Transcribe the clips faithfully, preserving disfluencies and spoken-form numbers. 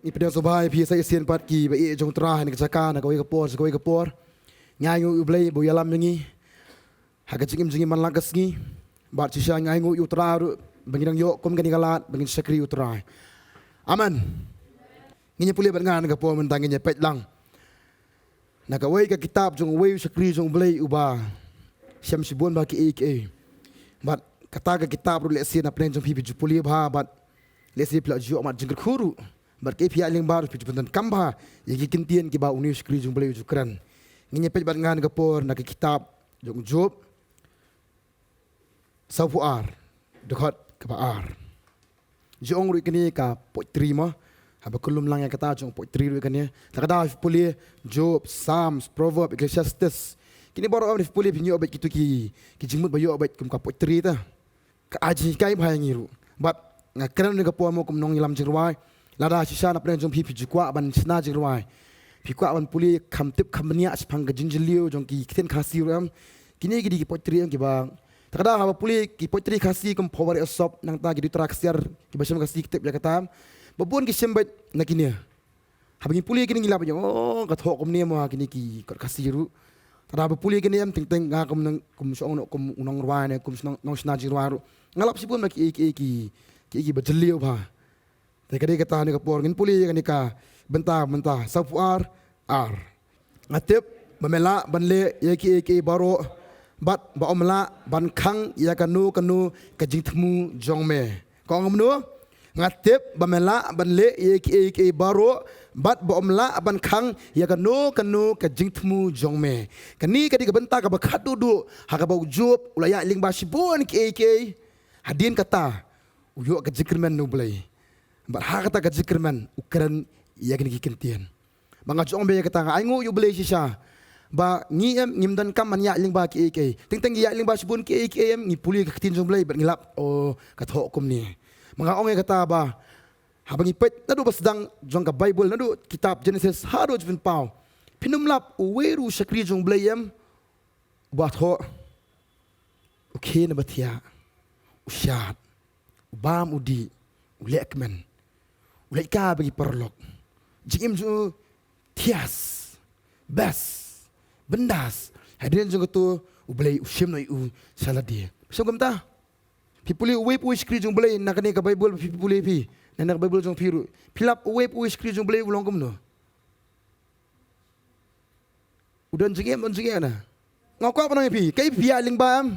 Ngi pdiang sngewbha ïa phi sa shisien pat ki ba ïeit jong U Trai ha kane ka jaka, na kawei ka por sha kawei ka por. Ngi ainguh ïa U Blei ba u ïalam ïa ngi ha ka jingim jong ngi man la ka sngi. Bad shisha ngi ainguh ïa U Trai ruh ba ngi dang ïoh kum kane ka lad ba ngin shakri U Trai. Amen. Ngin ïa pule bad nga ha kane ka por mynta, ngin ïa peit lang na kawei ka kitab jong uwei u shakri jong U Blei uba shem shibun bha kiei kiei. Bad kata ka kitab ruh lehse na pdeng jong phi phi ju pule bha bad lehse phi la ju ïoh mad jingkyrkhu ruh. Bad kiei phi ïaid lyngba ruh phi ju pyndonkam bha ïa ki kyntien kiba une u shakri jong U Blei u ju kren. Ngin ïa peit bad nga ha kane ka por na ka kitab jong u Job sawphew ar, dkhot kaba ar. Ju ong ruh ïa kane ka poetry mo. Haba kynlum lang ïa kata ju ong poetry ruh ïa kane. Lada ka da phi pule Job, Psalms, Proverb, Ecclesiastes, kine baroh em phi pule phin ïoh beit kito ki, ki jingmut ba ïoh beit kum ka poetry te. Ka ai jinghikai bha ïa ngi ruh. Bad nga kren ha kane ka por mo kum u nongïalam jingrwai. Lada shisha na pdeng jong phi phi ju kwah ban shna jingrwai, phi kwah ban pule kham tip kham bniah shaphang ka jingjylliew jong ki ktien Khasi ruh em, kine ki dei ki poetry em kiba, te lada haba pule ki poetry Khasi kum Phobar Ïasop, nangta ki dei u trai ksiar kiba shem Khasi ki tip ïa kata em. Ba bun ki shem beit na kine. Haba ngi pule kine ngi lap ïa, oh, ka thoh kumne mo ha kine ki kot Khasi ruh. Te lada haba pule kine em, teng teng nga kum nong, kum shu ong noh kum u nongrwai ne kum shu nong, nongshna jingrwai ruh, nga lap shibun ba kiei kiei ki, kiei kiba jylliew bha. Te ka dei kata ha kane ka por ngin pule ïa kane ka bynta, bynta sawphew ar, ar. Nga tip ba me lah ban leh ïa kiei kiei baroh bad ba ym lah ban khang ïa kano kano ka jingthmu jong me. Ka ong kumno? Nga tip ba me lah ban leh ïa kiei kiei baroh bad ba ym lah ban khang ïa kano kano ka jingthmu jong me. Kane ka dei ka bynta kaba khadduh duh ha kaba u Job u la ïaid lyngba shibun kiei kiei. Hadien kata u ïoh ka jingkyrmen na U Blei. Bad ha kata ka jingkyrmen u kren ïa kine ki kyntien. Ba nga ju ong beit ïa kata, nga ainguh ïa U Blei shisha ba ngi em ngim donkam ban ïaid lyngba kiei kiei. Teng teng ngi ïaid lyngba shibun kiei kiei em, ngi pule ka ktien jong U Blei bad ngi lap, oh, ka thoh kumne. Ba nga ong ïa kata ba haba ngi peit naduh ba sdang jong ka Baibl, naduh kitab Jenesis haduh Jingpynpaw, phin ym lap uwei ruh u shakri jong U Blei em uba thoh u khie na ba thiah, u shad, u bam u dih, u leh kmen, u leit kai bad ki paralok. Jingim jong u thias, best, byndas. Hadien jong kato U Blei u shim noh ïa u sha lade. Sngewbha kumta. Phi pule uwei pa uwei u shakri jong U Blei na kane ka Baibl, phi pule phi na kane ka Baibl jong phi ruh, phi lap uwei pa uwei u shakri jong U Blei u long kumno? U don jingeh, don jingeh na. Nga kwah ban ong ïa phi, kaei phi ïaid lyngba em?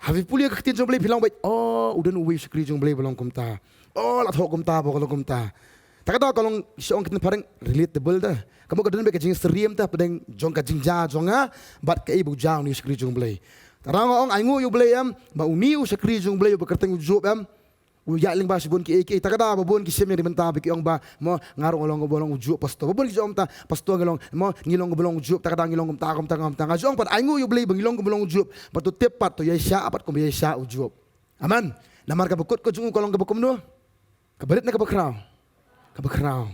Haba phi pule ka ktien jong U Blei phi long beit, oh, u don uwei u shakri jong U Blei ba long kumta. Oh, la thoh kumta, ba long kumta. Te kata ka long, shu ong ktien phareng, relatable te. Ka mut ka don beit ka jingsyriem te hapdeng jong ka jingjia jong nga bad kaei ba u jia une u shakri jong U Blei. Te nga ong ainguh ïa U Blei em ba une u shakri jong U Blei uba kyrteng u Job em, u ïaid lyngba shibun kiei kiei. Te kata ba bun ki shim ïa kane ka bynta ba ki ong ba mo nga ruh nga long kaba long u Job pastor. Ba bun ki ong ta pastor ngi long mo, ngi long kaba long u Job, te kata ngi long kumta kumta kumta. Nga ju ong pat ainguh ïa U Blei ba ngi long kaba long u Job. Bad to tip pat, to ïaishah pat kumba ïaishah u Job. Amen. Namar kaba kut ka jong u ka long kaba kumno? Kaba rit ne kaba khraw? Kaba khraw.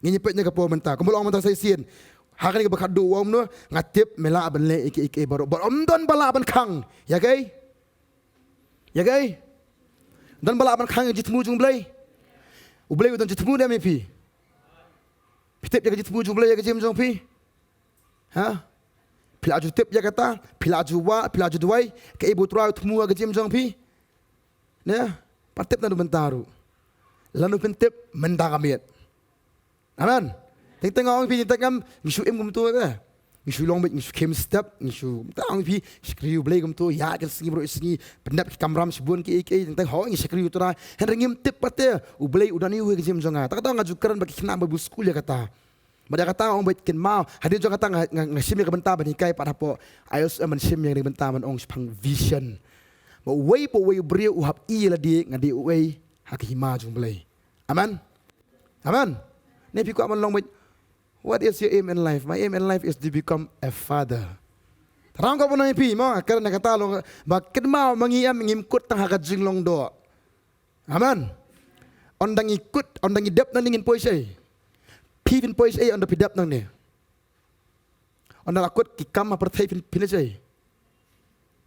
Ngin ïa peit ha kane ka por mynta, kumba long mynta sa shisien. Ha kane kaba khatduh u ong kumno? Nga tip me lah ban leh ïa kiei kiei baroh bad ym don ba lah ban khang. Ïa kaei? Ïa kaei? Don ba lah ban khang ïa ka jingthmu jong U Blei? U Blei u don jingthmu ne em ïa phi? Phi tip ïa ka jingthmu jong U Blei ïa ka jingim jong phi? Ha? Phi la ju tip ïa kata, phi la ju wad, phi la ju duwai kaei ba U Trai u thmu ha ka jingim jong phi? Ne? Pat tip naduh mynta ruh. Lano phin tip mynta ka miet. Amen. Teng teng nga ong ïa phi, teng teng em ngi shu im kumto te. Ngi shu long beit, ngi shu khim step, ngi shu, tang ong ïa phi, shakri U Blei kumto ïa ki sngi baroh sngi, pyndep ki kamram shibun kiei kiei, teng teng hooid ngi shakri U Trai. Hynrei ngim tip pat te U Blei u don aiu ha ka jingim jong nga. Te kata nga ju kren bad ki khynnah Bible school ïa kata. Bad ïa kata ong beit kynmaw, hadien jong kata nga, nga, nga shim ïa ka bynta ban hikai pat hapoh I S M, ban shim ïa ka bynta ban ong shaphang vision. Ba uwei pa uwei u briew u hap ïohi ïa lade nga dei uei ha ka hima jong U Blei. Amen. Amen. Ne phi kwah ban long beit, what is your aim in life? My aim in life is to become a father. Te nga kwah ban ong ïa phi mo, ka kren ïa kata long ba kynmaw ma ngi em ngim kut tang ha ka jinglong doh. Amen. Ynda ngi kut, ynda ngi dep nangne ngin poi shaei? Phi phin poi shaei ynda phi dep nangne? Ynda la kut ki kam ha pyrthei phin, phin leit shaei?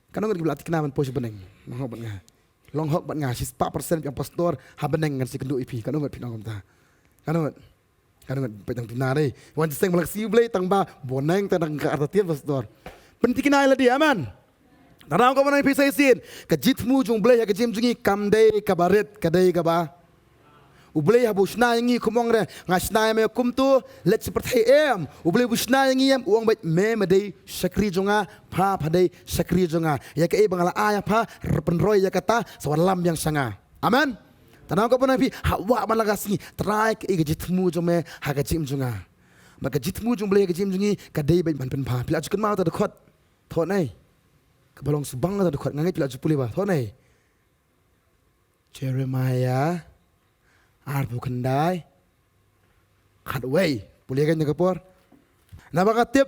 Katno ngut kiba la thikna ban poi sha bneng? Long hok bad nga. Long hok bad nga, shispah persen phi ong pastor, ha bneng ngan sa ïakynduh ïa phi. Katno ngut phi ong kumta? Katno ngut? Katno ngut? Peit tang thikna dei. Wan jingïaseng ba la ka sngi U Blei tang ba bneng te nang ka artatien pastor. Pynthikna ïa lade, amen. Tang ba ngan ong ïa phi sa shisien, ka jingthmu jong U Blei ha ka jingim jong ngi kam dei kaba rit, ka dei kaba U Blei haba u shna ïa ngi, kum ong re, nga shna ïa me kumto, leit sha pyrthei, em. U Blei u shna ïa ngi, em, u ong beit me, me dei shakri jong nga, pha, pha dei shakri jong nga. Ïa kaei ba nga la ai ïa pha, pynroi ïa kata, sa wallam biang sha nga. Amen. Tang ba ngan ong ïa phi, ha wah ban la ka sngi, trai kaei ka jingthmu jong me ha ka jingim jong nga. Bad ka jingthmu jong U Blei ha ka jingim jong ngi ka dei beit ban pynbha. Phi la ju kynmaw ta dkhot? Thon ei. Kaba long sbang ta dkhot, nga ngeit phi la ju pule ba. Thon ei. Jeremiah arphew khyndai, khatwei. Pule kein ha ka por. Naba nga tip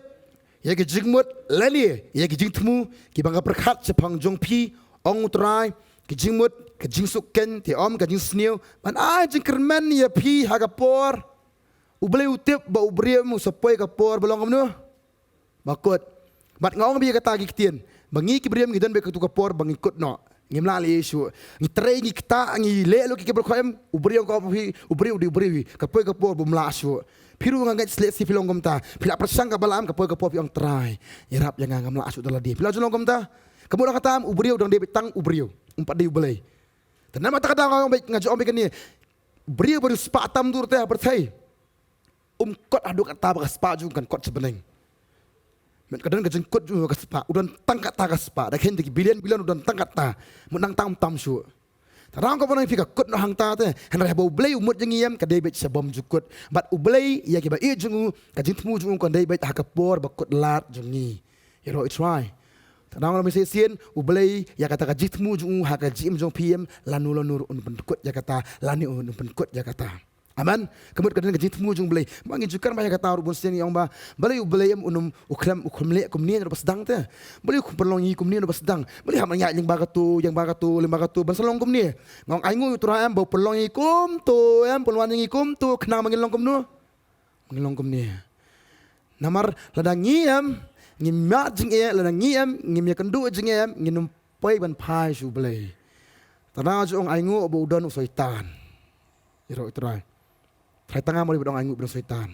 ïa ki jingmut lane ïa ki jingthmu kiba nga pyrkhat shaphang jong phi, ong U Trai, ki jingmut, ka jingsuk kein, te ym ka jingsniew, ban ai jingkyrmen ïa phi ha ka por. U Blei u tip ba u briew um u sa poi ka por ba long kumno? Ba kut. Bad nga ong beit ïa kata ki ktien ba ngi ki briew ngi don beit kato ka por ba ngi kut noh. Ngim lah leh shuh. Ngi trei, ngi ktah, ngi leh lut ki kiba khraw, em. U briew ka phi, u briew u dei u briew, ka poi ka por bym lah shuh. Phi ruh nga ngeit lehse phi long kumta. Phi la pyrshang kaba lam, ka poi ka por phi ong Trai, ïarap ïa nga, ngam lah shuh da lade. Phi la ju long kumta? Ka mut kata, em, u briew u dang dei beit tang u briew, um pat dei U Blei. Te namar kata ka daw nga ong beit, nga ju ong beit kane. Briew ba riewspah tam dur te ha pyrthei um kot haduh katta ba ka spah jong u kan kot sha bneng. Mynta ka don ka jingkut jong u ha ka spah, u don tang katta ka spah. Da khein da ki billion billion u don tang katta. Mut nangta um tam shuh. Tang ba ngan ong ïa phi, ka kut noh hangta te. Hynrei haba U Blei u mut ïa ngi, em, ka dei beit sha bymjukut. Bad U Blei ïa kiba ïeit jong u, ka jingthmu jong u kan dei beit ha ka por ba kut lad jong ngi. Ïaroh U Trai. Tang ba ngan ong ïa phi sa shisien, U Blei ïa kata ka jingthmu jong u ha ka jingim jong phi, em, lano lano ruh un pynkut ïa kata, lano un pynkut ïa kata. Amen. Ka mut ka don ka jingthmu jong U Blei. Ba ngi ju kren bha ïa kata ruh bun sien, ngi ong ba balei U Blei, em, un ym, u khlem, u khlem leh kumne na ba sdang te. Balei u khlem pynlong ïa ngi kumne na ba sdang. Balei hap ngi ïaid lyngba kato, lyngba kato, lyngba kato ban sa long kumne. Nga ong ainguh ïa U Trai, em, ba u pynlong ïa ngi kumto, em, pynwan ïa ngi kumto khnang ba ngin long kumno? Ba ngin long kumne. Namar lada ngi, em, ngim mad jingeh, lada ngi, em, ngim ïakynduh jingeh, em, ngin ym poi ban phai sha U Blei. Tang ba nga ju ong ainguh ba u don u Soitan. Ïaroh U Trai. Trai tang ba u don, ainguh ba u don Soitan.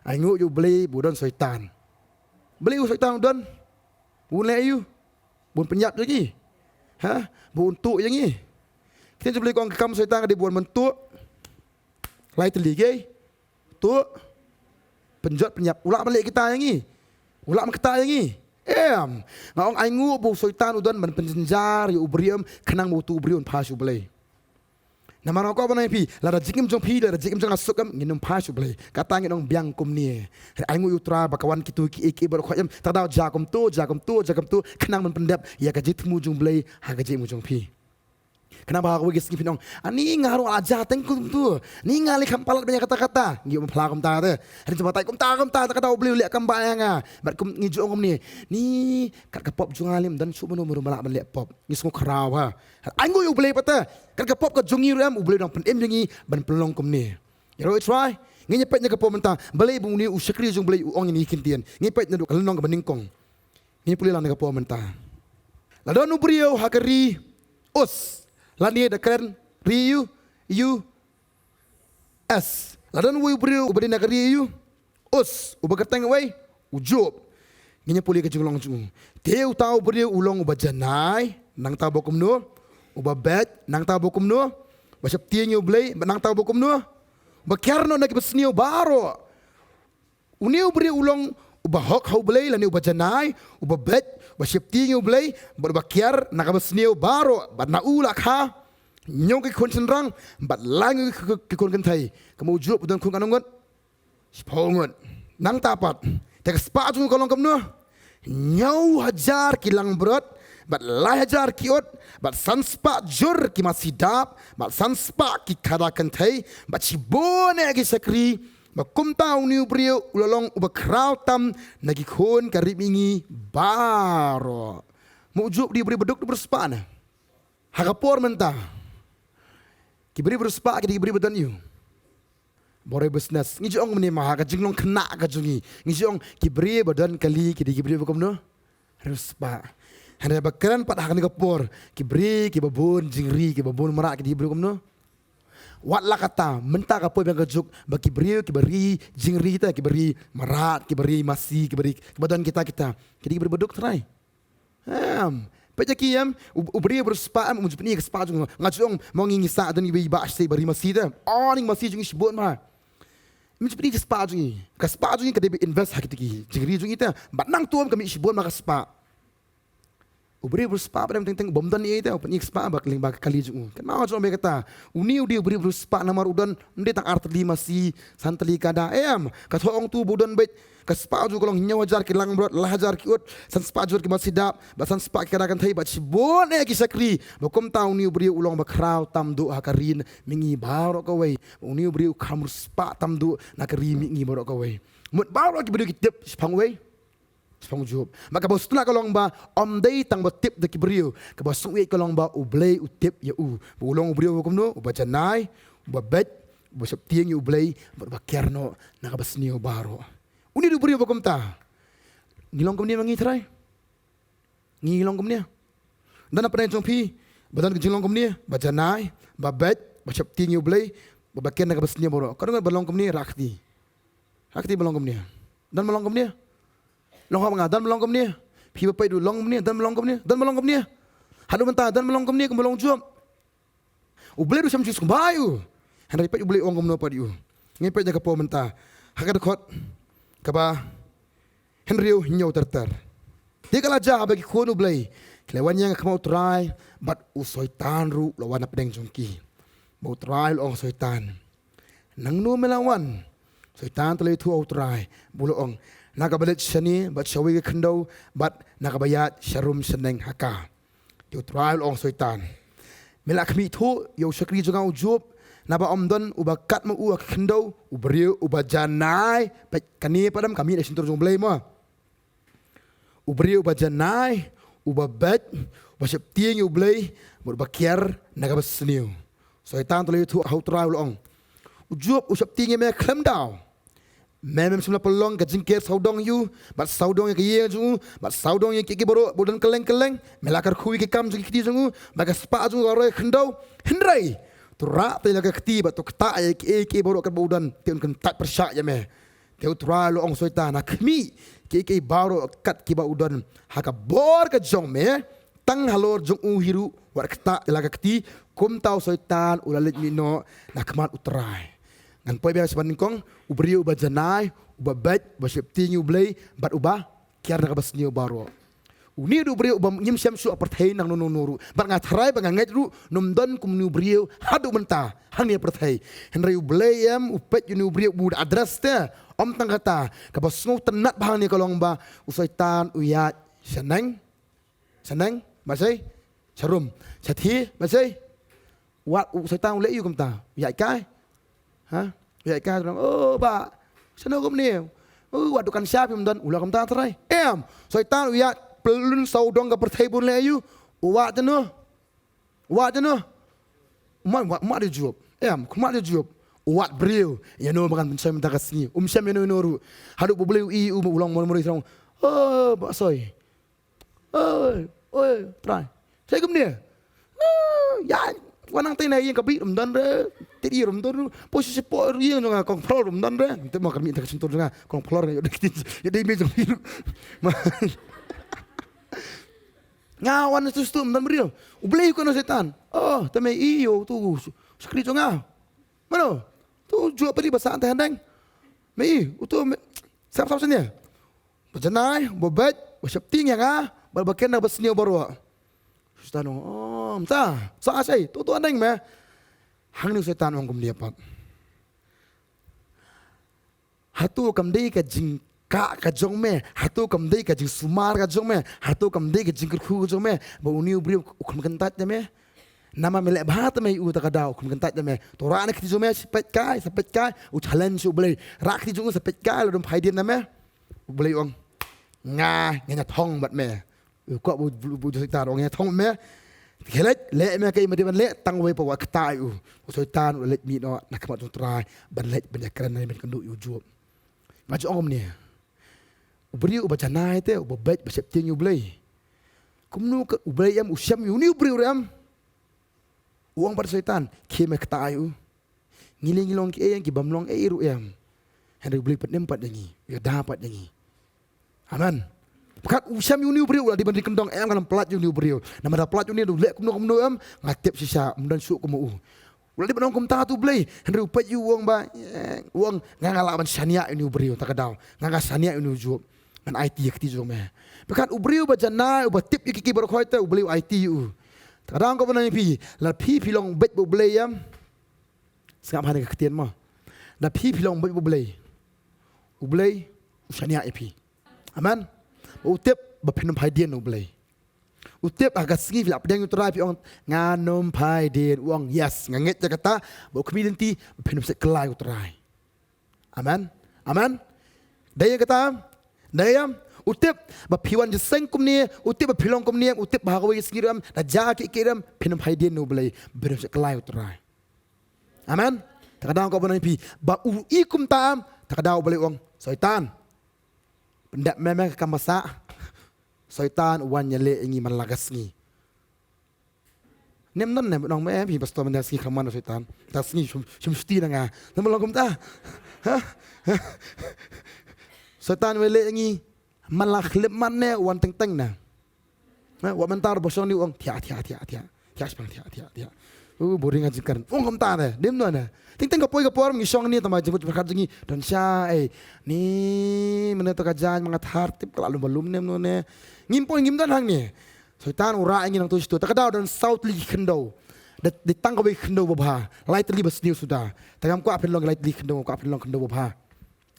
Ainguh ïa U Blei ba u don Soitan. Balei u Soitan u don? Ba un leh aïu? Ba un pynïap ïa ngi? Ha? Ba un tuh ïa ngi? Ktien jong U Blei ka ong ka kam Soitan ka dei ba un pyntuh. Lai tylli, kei? Tuh, pynjot, pynïap. U lah ban leh kita ïa ngi? U lah ban ktah ïa ngi? Em. Nga ong ainguh ba u Soitan u don ban pynjynjar ïa u briew, em, khnang ba uto u briew un phai sha U Blei. Namar nga kwah ban ong ïa phi, lada jingim jong phi, lada jingim jong nga suk, em, ngin ym phai sha U Blei. Kata ngin ong biang kumne. Ainguh ïa U Trai ba ka wan kito kiei kiei baroh khoit, em, tang ba jia kumto, jia kumto, jia kumto khnang ban pyndep ïa ka jingthmu jong U Blei ha ka jingim jong phi. Khnang ba ha kawei ka sngi phin ong, ani nga ruh la jia teng kumto. Ni nga leh kham palat ban ïa kata kata. Ngi ym phla kumta te. Hynrei shu batai kumta kumta, tang ba U Blei u leh kam ba ïa nga. Bad kum ngi ju ong kumne, ni kat ka pop jong nga lem, don shuh mano mano ba lah ban leh pop. Ngi sngew khraw ha. Ainguh ïa U Blei pat te. Kat ka pop ka jong ngi ruh, em, U Blei u dang pynim ïa ngi ban pynlong kumne. Ïaroh U Trai. Ngin ïa peit na ka por mynta, balei ba une u shakri jong U Blei u ong ïa ngi ki ktien. Ngin ïa peit naduh ka lynnong kaba nyngkong. Ngin pule lang na ka por mynta. La don u briew ha ka ri Us, lane da kren ri U, U S. La don uwei u briew uba dei na ka ri U S, uba kyrteng uwei, u Job. Ngin ïa pule ka jinglong jong u. Te uta u briew u long uba janai, nangta uba kumno? Uba beit, nangta uba kumno? Uba sheptieng ïa U Blei, nangta uba kumno? Uba kiar noh na kiba sniew baroh. Une u briew u long uba hok ha U Blei, lane uba janai, uba beit, uba sheptieng ïa U Blei, bad uba kiar na kaba sniew baroh, bad na u la kha hynñiew ki khun shynrang bad lai ngut ki, ki, ki khun kynthei. Kumba u Job u don khun katno ngut? Shiphew ngut. Nangta pat, te ka spah jong u ka long kumno? Hynñiew hajar ki langbrot bad lai hajar ki ut bad san spah jur ki masi dap bad san spah ki khadar kynthei bad shibun eh ki shakri. Ba kumta une u briew u la long uba khraw tam na ki khun ka ri mihngi baroh. Mo, u Job u dei u briew baduk, u dei u briew spah ne? Ha ka por mynta, ki briew ba spah ki dei ki briew ba don ïu, bor ïa business. Ngi ju ong mynne ma ha ka jinglong khynnah ka jong ngi, ngi ju ong ki briew ba don kali ki dei ki briew ba kumno? Riewspah. Hynrei ba kren pat ha kane ka por, ki briew kiba bun jingri, kiba bun mrad, ki dei ki briew kumno? Wat la katta, mynta ka poi biang ka juk ba ki briew kiba ri jingri te, kiba ri mrad, kiba ri masi, kiba ri, kiba don kita kita, ki dei ki briew ba duk trai. Em, peit ïa ki em, u, u briew ba riewspah em, um ju pyni ïa ka spah jong u. Nga ju ong mo ngi ngi sah don iba iba shisha ba ri masi te. Oh, ning masi jong ngi shibun ma. Um ju pyni ïa ka spah jong ngi. Ka spah jong ngi ka dei ba invest ha kita ki jingri jong ngi te. Bad nangta em ka mih shibun ma ka spah. U briew ba riewspah ba dang teng teng bym don ei ei te, u pyni ïa ka spah ba ka lyngba ka kali jong u. Kynmaw nga ju ong ba kata, une u dei u briew ba riewspah namar u don ym dei tang ar tylli masi, san tylli kada. Em, ka thoh ong tu ba u don beit ka spah jong u ka long hynñiew hajar ki langbrot, lai hajar ki ut, san spah jur ki masi dap, bad san spah ki kada kynthei, bad shibun eh ki shakri. Ba kumta une u briew u long ba khraw tam duh ha ka ri mihngi baroh kawei. Une u briew u kham riewspah tam duh na ka ri mihngi baroh kawei. Mut baroh ki briew ki tip shaphang uwei? Shaphang u Job. Bad kaba sngewtynnat ka long ba ym dei tang ba tip da ki briew, kaba sngewtynnat ka long ba U Blei u tip ïa u ba u long u briew uba kumno, uba janai, uba beit, uba sheptieng ïa U Blei, bad uba kiar noh na kaba sniew baroh. Une u dei u briew ba kumta. Ngi long kumne ma ngi trai? Ngi long kumne? Don na pdeng jong phi ba don ka jinglong kumne, ba janai, ba beit, ba sheptieng ïa U Blei, ba, ba kiar na kaba sniew baroh? Ka don ba long kumne? Rah kti. Rah kti ba long kumne. Don ba long kumne? Long ha ma nga, don ba long kumne? Phi ba peit ruh long kumne, don ba long kumne? Don ba long kumne? Haduh mynta don ba long kumne kumba long u Job? U Blei ruh shym ju sngewbha ïa u. Hynrei peit U Blei u ong kumno pat ïa u. Ngin peit na ka por mynta ha ka dkhot kaba hynriew, hynñiew ter ter. Te ka la jia ba ki khun U Blei ki la wan ïeng ha khmat U Trai, bad u Soitan ruh u la wan na pdeng jong ki. Bad U Trai u la ong ha u Soitan, nangno me la wan? Soitan te la ïathuh ha U Trai bad u la ong, na kaba leit shane bad shawei ka khyndew, bad na kaba ïaid sharum shaneng ha ka. Te U Trai u la ong ha u Soitan, me la khmih thuh ïa u shakri jong nga u Job, naba ym don uba kat ma u ha ka khyndew, u briew uba janai. Peit, kane pat em ka mih na shyntur jong U Blei mo. U briew uba janai, uba beit, uba sheptieng ïa U Blei, bad uba kiar na kaba sniew. Soitan te la ïathuh ha U Trai u la ong, u Job u sheptieng ïa me khlem daw. Me mem shym la pynlong ka jingker sawdong ïa u, bad sawdong ïa ka ïing jong u, bad sawdong ïa kiei kiei baroh ba u don kylleng kylleng. Me la kyrkhu ïa ki kam jong ki kti jong u, bad ka spah jong u ka roi ha ka khyndew. Hynrei to rah te ïa la ka kti bad to ktah ïa kiei kiei baroh katba u don, te un kyntait pyrshah ïa me. Te U Trai u la ong ha u Soitan, ha khmih kiei kiei baroh kat kiba u don ha ka bor ka jong me, tang halor jong u hi ruh wat ktah ïa la ka kti. Kumta u Soitan u la leit mih noh na khmat U Trai. Ngan poi biang sa ban nyngkong, u briew uba janai, uba beit, uba sheptieng ïa U Blei, bad uba kiar na kaba sniew baroh. Une u dei u briew uba ngim shem shuh ha pyrthei nangno nangno ruh. Bad nga tharai bad nga ngeit ruh, ym don kum une u briew haduh mynta hangne ha pyrthei. Hynrei U Blei em u peit ïa une u briew, u da address te. Ym tang kata, kaba sngewtynnat bha hangne ka long ba u Soitan u ïaid shaneng, shaneng, bad shai, sharum, shathie, bad shai. Wat u Soitan u leh ïa u kumta, u ïaid kai. Ha? U ïaid kai, u ong, oh bah, shano kumne? Oh, wat dukan sha phim don? U la kumta trai. Em, Soitan u ïaid pyllun sawdong ka pyrthei bun leh ïa u. U wad shano? U wad shano? U mad, u mad, u mad ïa u Job. Em, u mad ïa u Job. U wad briew. Ïano ba ngan pynshoi mynta ka sngi? Um shem ïano ïano ruh. Haduh ba U Blei u i ïa u, u long mor mor ïa u. Oh bah Soi. Oi, oi, Trai. Shai kumne? Ah, ïa, wan nang tei na ïing, ka bih ym don re. Tei ïing ym don re. Poi sha shapoh ïing jong nga, kong phlor ym don re. Te ma ka mih ta ka shyntur jong nga, kong phlor nga ïoh dei kti, ïoh dei me jong phi ruh. Ma, nga wan tu stu ym don briew. U Blei u kynnoh Soitan. Oh, te me i ïa uto u shakri jong nga. Mano? Uto u Job phi ba sah te handeng. Me i, uto me, sap sap sini. Ba janai, ba beit, ba sheptieng ïa nga, ba, ba kiar na kaba sniew baroh. Soitan u ong, oh, mynta sa shai, to to handeng me. Hangne u Soitan u ong kumne pat. Hato kam dei ka jingkah ka jong me? Hato kam dei ka jingsumar ka jong me? Hato kam dei ka jingkyrkhu ka jong me ba une u briew u khlem kyntait ïa me? Namar me leh bha te me ïa u ta ka daw, u khlem kyntait ïa me. To rah na kti jong me, sa peit kai, sa peit kai. U challenge U Blei. Rah kti jong u, sa peit kai lada um phai dien na me. U Blei u ong, nga, nga, nga thong bad me. U kwah ba u, ba u, ba u Soitan u ong, nga thong bad me. Khie leit, leh me kaei me dei ban leh, tang wei pat wat ktah ïa u. U Soitan u leit mih noh na khmat jong U Trai ban leit ban ïakren ne ban kynduh ïa u Job. Nga ju ong kumne. U briew uba janai te, uba beit, ba sheptieng ïa U Blei, Kumno ka U Blei em u shem ïa une u briew ruh em. U ong bad Soitan, khie me kata ïa u. Ngi lei ngi long kiei ïa ngi, ki bym long ei ruh em. Hynrei U Blei u pynim pat ïa ngi, u ïada pat ïa ngi. Amen. Pyrkhat u shem ïa une u briew, u la dei ban ri kyndong, em, ngan ym pyllait ïa une u briew. Namar lada pyllait ïa une, u leh kumno kumno em, nga tip shisha ym don shuh kum u. U la dei ban ong kumta to U Blei. Hynrei u peit ïa u, u ong ba, eh, u ong, nga, nga lah ban shaniah ïa une u briew, ta ka daw. Nga, nga shaniah ïa une u Job. Ngan aiti ïa ka kti jong me. Pyrkhat u briew uba janai, uba tip ïa kiei kiei baroh khoit te, U Blei u aiti ïa u. Ta ka daw nga kwah ban ong ïa phi, lada phi phi long beit bad U Blei em. Sngap hangne ka ktien mo. Lada phi phi long beit bad U Blei, U Blei u shaniah ïa phi. Amen. U tip ba phin ym phai dien na U Blei. U tip ha ka sngi phi la pdiang ïa U Trai, phi ong, ngan ym phai dien. U ong, yes, nga ngeit ïa kata, ba u khmih lynti ba phin ym sait kylla ïa U Trai. Amen. Amen. Dei ïa kata em? Dei em? U tip ba phi wan jingïaseng kumne, u tip ba phi long kumne, u tip ba ha kawei ka sngi ruh em, da jia kiei kiei ruh em, phin ym phai dien na U Blei, phin ym sait kylla ïa U Trai. Amen. Ta ka daw nga kwah ban ong ïa phi, ba u i kumta em, ta ka daw U Blei u ong, Soitan, pyndep me, me ka kam ba sah. Soitan u wan ïaleh ïa ngi man la ka sngi. Ym don ne, nong me, phi pastor, man la ka sngi khlem wan Soitan. La ka sngi shim, shim shuti na nga. Ym long kumta. Ha? Soitan u ïaleh ïa ngi man la khyllipmat ne, u wan teng teng ne. Ha, wat mynta ruh ba shong ne u ong, thiah, thiah, thiah, thiah. Thiah shipang, thiah, thiah, thiah. U boring ha jingkren. Ong kumta ne, ym don ne. Teng teng ka poi ka por ngi shong ne, tang ba jingmut jingpyrkhat jong ngi don sha, eh. Ni, mynne to ka jaiñ ma nga thar, tip ka la lum ba lum ne, ym don ne. Ngim poi, ngim don hangne. Soitan u rah ïa ngi nangto shito. Ta ka daw don saw tylli ki khyndew. Da, da tang kawei khyndew ba bha. Lai tylli ba sniew suda. Te ngam kwah phin long lai tylli khyndew, ngam kwah phin long khyndew ba bha.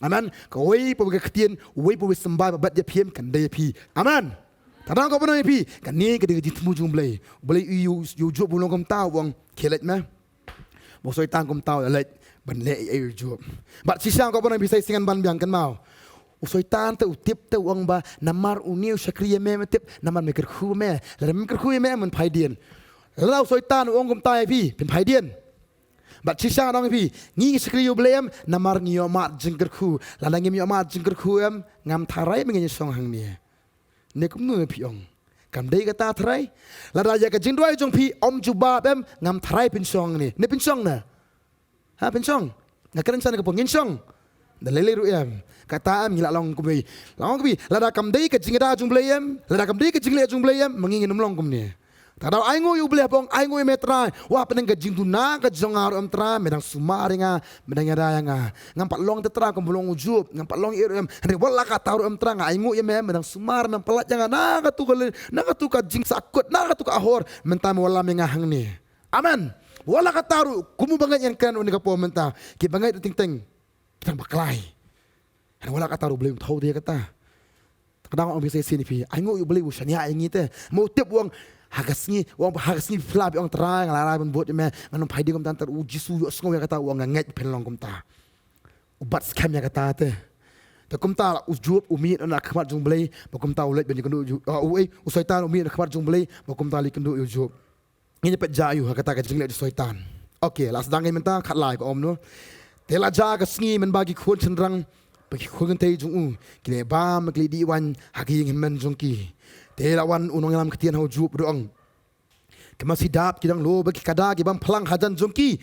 Amen. Kawei pa kawei ka ktien, uwei pa uwei symbai ba bad ïa phi em, kan dei ïa phi. Amen. Ta ka daw nga kwah ban ong ïa phi, kane ka dei ka jingthmu jong U Blei. U Blei u ïoh, ïoh u Job u long kumta, u ong, khie leit me. Ba u Soitan kumta u leit ban leh ei ei ïa u Job. Bad shisha nga kwah ban ong ïa phi sa shisien ban biang, kynmaw. U Soitan te u tip te u ong ba namar une u shakri ïa me, me tip, namar me kyrkhu me. Lada mem kyrkhu ïa me, men phai dien. Lada u Soitan u ong kumta ïa phi, phin phai dien. Bad shisha nga ong ïa phi, ngi ngi shakri ïa U Blei em, namar ngi ïohmad jingkyrkhu. Lada ngim ïohmad jingkyrkhu em, ngam tharai ba ngin ïashong hangne. Ne kumno me phi ong? Kam dei kata tharai? Lada ïa ka jingduwai jong phi ym jubab em, ngam tharai phin shong hangne. Ne phin shong ne? Ha, phin shong? Nga kren sha ne ka pong, ngin shong? Da lei lei ruh em. Kata em ngi la long kumne. La long kumne. Lada kam dei ka jingïada jong U Blei em, lada kam dei ka jingleh jong U Blei em, ma ngi ngin ym long kumne. Ta ka daw ainguh ïa U Blei, phi ong, ainguh ïa me Trai. Wat hapdeng ka jingduna ka jong nga ruh em Trai, me dang sumar ïa nga, me dang ïada ïa nga. Ngam pat long te Trai kum ba long u Job, ngam pat long ei ruh em. Hynrei wat la katta ruh em Trai, nga ainguh ïa me, me dang sumar, me dang pyllait ïa nga. Na katu ka lynti, na katu ka jingsakut, na katu ka ahor, mynta me wallam ïa nga hangne. Amen. Wat la katta ruh, kum u bangeit ngan kren une ka por mynta. Ki bangeit ruh teng teng ki dang bakla. Hynrei wat la katta ruh U Blei um thew de ïa kata. Ta ka daw nga ong ïa phi sa shisien, phi ainguh ïa U Blei u shaniah ïa ngi te. Mo, u tip u ong ha ka sngi, u ong ha ka sngi phi phla phi ong Trai nga la rai ban bud ïa me, ngan ym phai dien kumta, nangta u Jisu u ïohsngew ïa kata, u ong nga ngeit phin long kumta. U bat skhem ïa kata te. Te kumta la u Job u mih na ka khmat jong U Blei, ba kumta u leit ban ïakynduh ïa u, ah, u, eh, u Soitan u mih na ka khmat jong U Blei, ba kumta u leit kynduh ïa u Job. Ngin ïa peit jia ïa u ha kata ka jingleh jong u Soitan. Okay, la sdang ngin mynta, khatlai ka ong kumno. Te la jia ka sngi mynba ki khun shynrang bad ki khun kynthei jong u ki leit bam, ki leit dih waiñ ha ka ïing hynmen jong ki. Te la wan u nongïalam ktien ha u Job, u da ong, ki masi dap ki dang loh bad ki kada ki bam phlang hajan jong ki.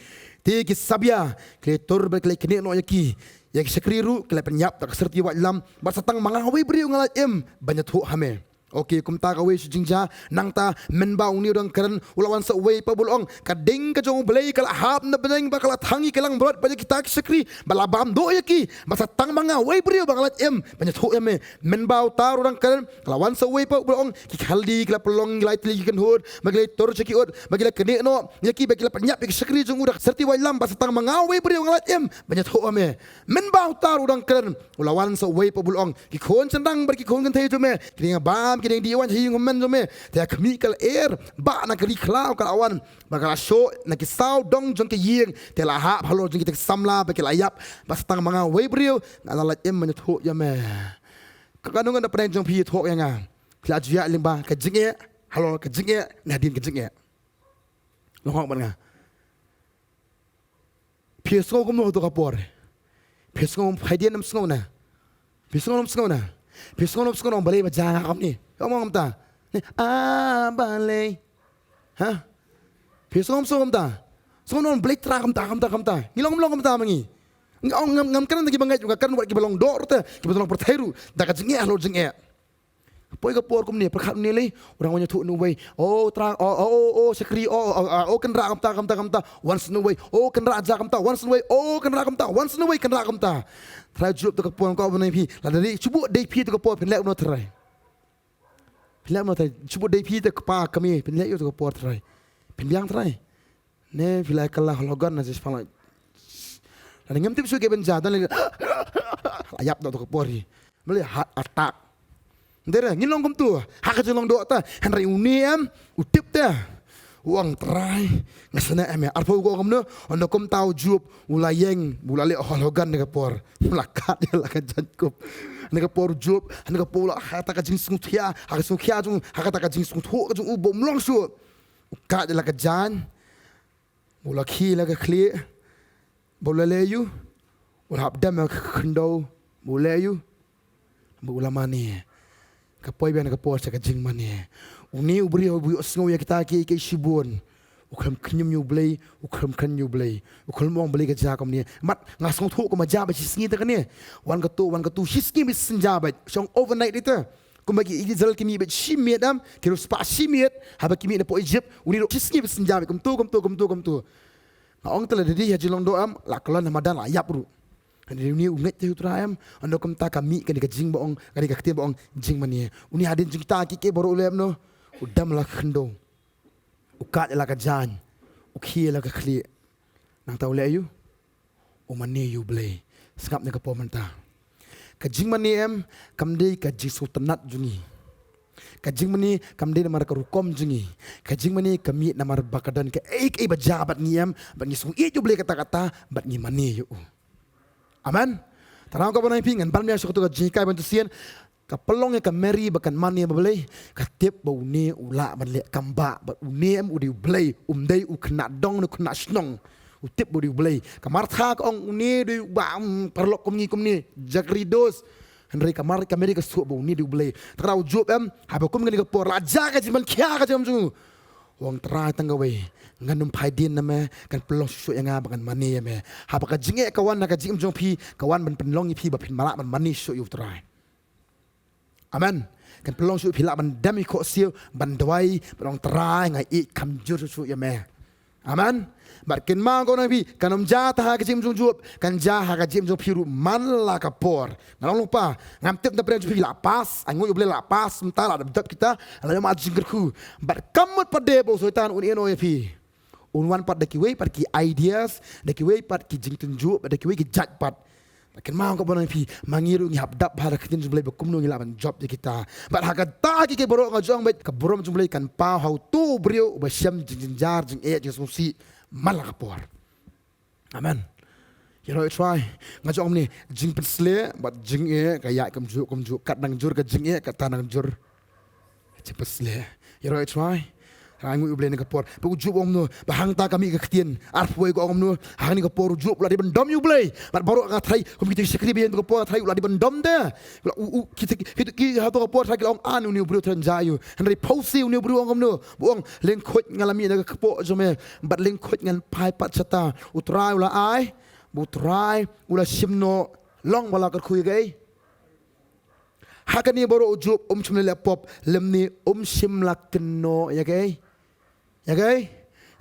Te ki sabia ki leit tur bad ki leit knieh noh ïa ki. Ïa ki shakri ruh ki la pynïap da ka syrti waitlam, bad sa tang ma nga uwei u briew nga la ïoh im ban ïathuh ha me. Okay, kumta kawei shu jingjia. Nangta mynba une u dang kren, u la wan sa uwei pat bad u la ong, ka ding ka jong U Blei ka la hap na bneng bad ka la thang ïa ki langbrot bad ïa kita ki shakri, bad la bam duh ïa ki, bad sa tang ma nga uwei u briew ba nga la ïoh im ban ïathuh ïa me. Mynba uta u dang kren, ka la wan sa uwei pat bad u la ong, ki Khaldi ki la pynlong ïa ki lai tylli ki kynhun, bad ki la ïatur sha ki ut, bad ki la knieh noh ïa ki, bad ki la pynïap ïa ki shakri jong u da ka syrti waitlam, bad sa tang ma nga uwei u briew ba nga la ïoh im ban ïathuh ïa me. Mynba uta u dang kren, u la wan sa uwei pat bad u la ong, ki khun shynrang bad ki khun kynthei jong me ki dang bam, ki dang dih waiñ ha ïing hynmen jong me. Te ka khmih ka lyer bah na ka ri khlaw ka la wan, bad ka la shoh na ki sawdong jong ka ïing. Te la hap halor jong kita ki samla bad ki la ïap, bad sa tang ma nga uwei u briew nga la ïoh im ban ïathuh ïa me. Ka, kano kano na pdeng jong phi ïathuh ïa nga. Phi la ju ïaid lyngba ka jingeh, halor ka jingeh, ne hadien ka jingeh. Long hok bad nga. Phi sngew kumno ha kato ka por? Phi sngew phai dien ne em sngew na? Phi sngew ne em sngew na? Phi sngew ne em sngew na balei ba jia nga kumne? Ka ong kumta. Ne, a balei. Ha? Phi sngew, sngew kumta. Sngew, non Blei Trai kumta, kumta, kumta. Ngi long, long kumta ma ngi. Ngam, ngam, ngam kren da kiba ngeit, nga kren wat kiba long doh ruh te, kiba long pyrthei ruh. Da ka jingeh halor jingeh. Poi ka por kumne, pyrkhat ne lei, u dang wan ïathuh na uwei. O Trai, o, o, o, o shakri, o, o, o, o kynrad kumta, kumta, kumta. Wan sngewbha uwei. O kynrad ja kumta, wan sngewbha uwei. O kynrad kumta, wan sngewbha uwei, kynrad kumta. Trai jop to ka por, ka ban phi. Lada dei, shu bud dei phi to ka por, phin leh kumno Trai. Phin leh kumno Trai, shu bud dei phi te kpa kmie, phin leh ïa u to ka por Trai. Phin biang Trai. Ne phi la kylla hologon na shisha pala. Lada ngam tip shuh kaei ban jia, don lei. La ïap da to ka por hi. Mlei heart attack. Dei re, ngin long kumtu. Ha ka jinglong doh ta. Hynrei une em, u tip te. U ong Trai, nga sngewsih em, arphew ko kumno, ynda kumta u Job, u la ïeng, u la leh hologon ne ka por. U la kad ïa la ka jaiñ kup. Ne ka por u Job, ne ka por u la ha kata ka jingsngewkhia, ha ka sngewkhia jong, ha kata ka jingsngewthuh ka jong u bym long shuh. U kad ïa la ka jaiñ, u la khie la ka khlieh, ba u la leh ïa u, u la hap dem ha ka khyndew, ba u leh ïa u, ba u la mane. Ka poi biang ka por sha ka jingmane. Une u briew u ïohsngew ïa kita kiei kiei shibun. U khlem khñium ïa u Blei, u khlem kren ïa u Blei. U khlem ong Blei ka jia kumne. Mat nga sngewthuh kumba jia beit shi sngi te kane. Wan katu, wan katu, shi sngi beit shisien jia beit. Shong overnight ite. Kumba ki Israel ki mih beit shi miet em, ki riewspah shi miet, haba ki mih na poh Egypt, une ruh shi sngi beit shisien jia beit. Kumtu, kumtu, kumtu, kumtu. Nga ong te lada dei ha jinglong doh em, la kyllon ha madan la ïap ruh. Hynrei une u ngeit te u Trai em, ynda kumta ka mih kane ka jing ba ong, kane ka ktien ba ong jingmane. Une hadien jong kita kiei kiei baroh u leh kumno, u dem la ka khyndew. U kad ïa la ka jaiñ, u khie la ka khlieh. Nangta u leh ïa u, u mane ïa u Blei. Sngap ne ka por mynta. Ka jingmane em, kam dei ka jingsngewtynnat jong ngi. Ka jingmane kam dei namar ka rukom jong ngi. Ka jingmane ka mih namar ba ka don kaei kaei ba jia bad ngi em, bad ngi sngew ïeit ïa u Blei katta katta, bad ngi mane ïa u. Amen. Tang ka ban phi ngan ban mih sha katu ka jinghikai ban tu sien. Ka pynlong ïa ka Mary ba kan mane ïa u Blei. Ka tip ba une u lah ban leh kam bah, bad une em u dei u Blei, um dei u khynnah dong ne u khynnah shnong. U tip ba u dei u Blei. Ka Martha ka ong une dei u bah, um, paralok kum ngi kum ne, jakri dos. Hynrei ka Mar-, ka Mary ka sngewthuh ba une dei u Blei. Te ka dei u Job em, haba kum kane ka por la jia ka jingpynkhia ka jingim jong u. U ong Trai tang kawei, ngan ym phai dien na me, kan pynlong shuh shuh ïa nga ba ngan mane ïa me. Haba ka jingeh ka wan na ka jingim jong phi, ka wan ban pynlong ïa phi ba phin lah ban mane shuh ïa u Trai. Amen. Kan pynlong shuh phi lah ban dem ïa ka khohsiew, ban duwai, ban ong Trai nga ïeit kham jur shuh shuh ïa me. Amen. Bad kynmaw ko na phi, kan ym jia tang ha ka jingim jong u Job, kan jia ha ka jingim jong phi ruh man la ka por. Nga long lyngba, ngam tip na pdeng jong phi la pass, ai nguh ïa u Blei la pass, mynta la dep dep kita, la ïoh ma jingkyrkhu. Bad kam mut pat de ba u Soitan un ïehnoh ïa phi. Un wan pat da kiwei pat ki ideas, da kiwei pat ki jingtynjuh, da kiwei ki jait pat. Bad kynmaw ko ban phi, ma ngi ruh ngi hap dap ha ka ktien jong u Blei ba kumno ngi lah ban jop ïa kita. Bad ha kata kiei kiei baroh nga ong bad ka burom jong u Blei kan paw ha uto u briew uba shem jingjynjar, jingeh, jingsngewsih man la ka por. Amen. Ïaroh ïa u Trai. Nga ong ne, jingpynshlur bad jingeh ka ïaid kumjuh kumjuh, kat nang jur ka jingeh, kat nang jur jingpynshlur. Ïaroh ïa u Trai. Ai nguh ïa u Blei na ka por. Ba u Job u ong kumno, ba hangta ka mih ka ktien. Arphew wei ka ong kumno, ha kane ka por u Job u la dei ban dom ïa u Blei. Bad baroh nga tharai, kum kita ki shakri ba ïeng ha ka por tharai u la dei ban dom de. U la, u, u, kita ki, kita ki ha ka por tharai ki la ong, ah, une u briew tharai un jia ïa u. Hynrei phewse une u briew u ong kumno, ba u ong, lyngkhuid nga la mih na ka kpoh jong me, bad lyngkhuid ngan phai pat shata. U Trai u la ai, ba u Trai u la shim noh, long ba la kyrkhu ïa kaei. Ha kane baroh u Job um shym la leh pop, lymne um shym la kynnoh ïa kaei. Ïa kaei?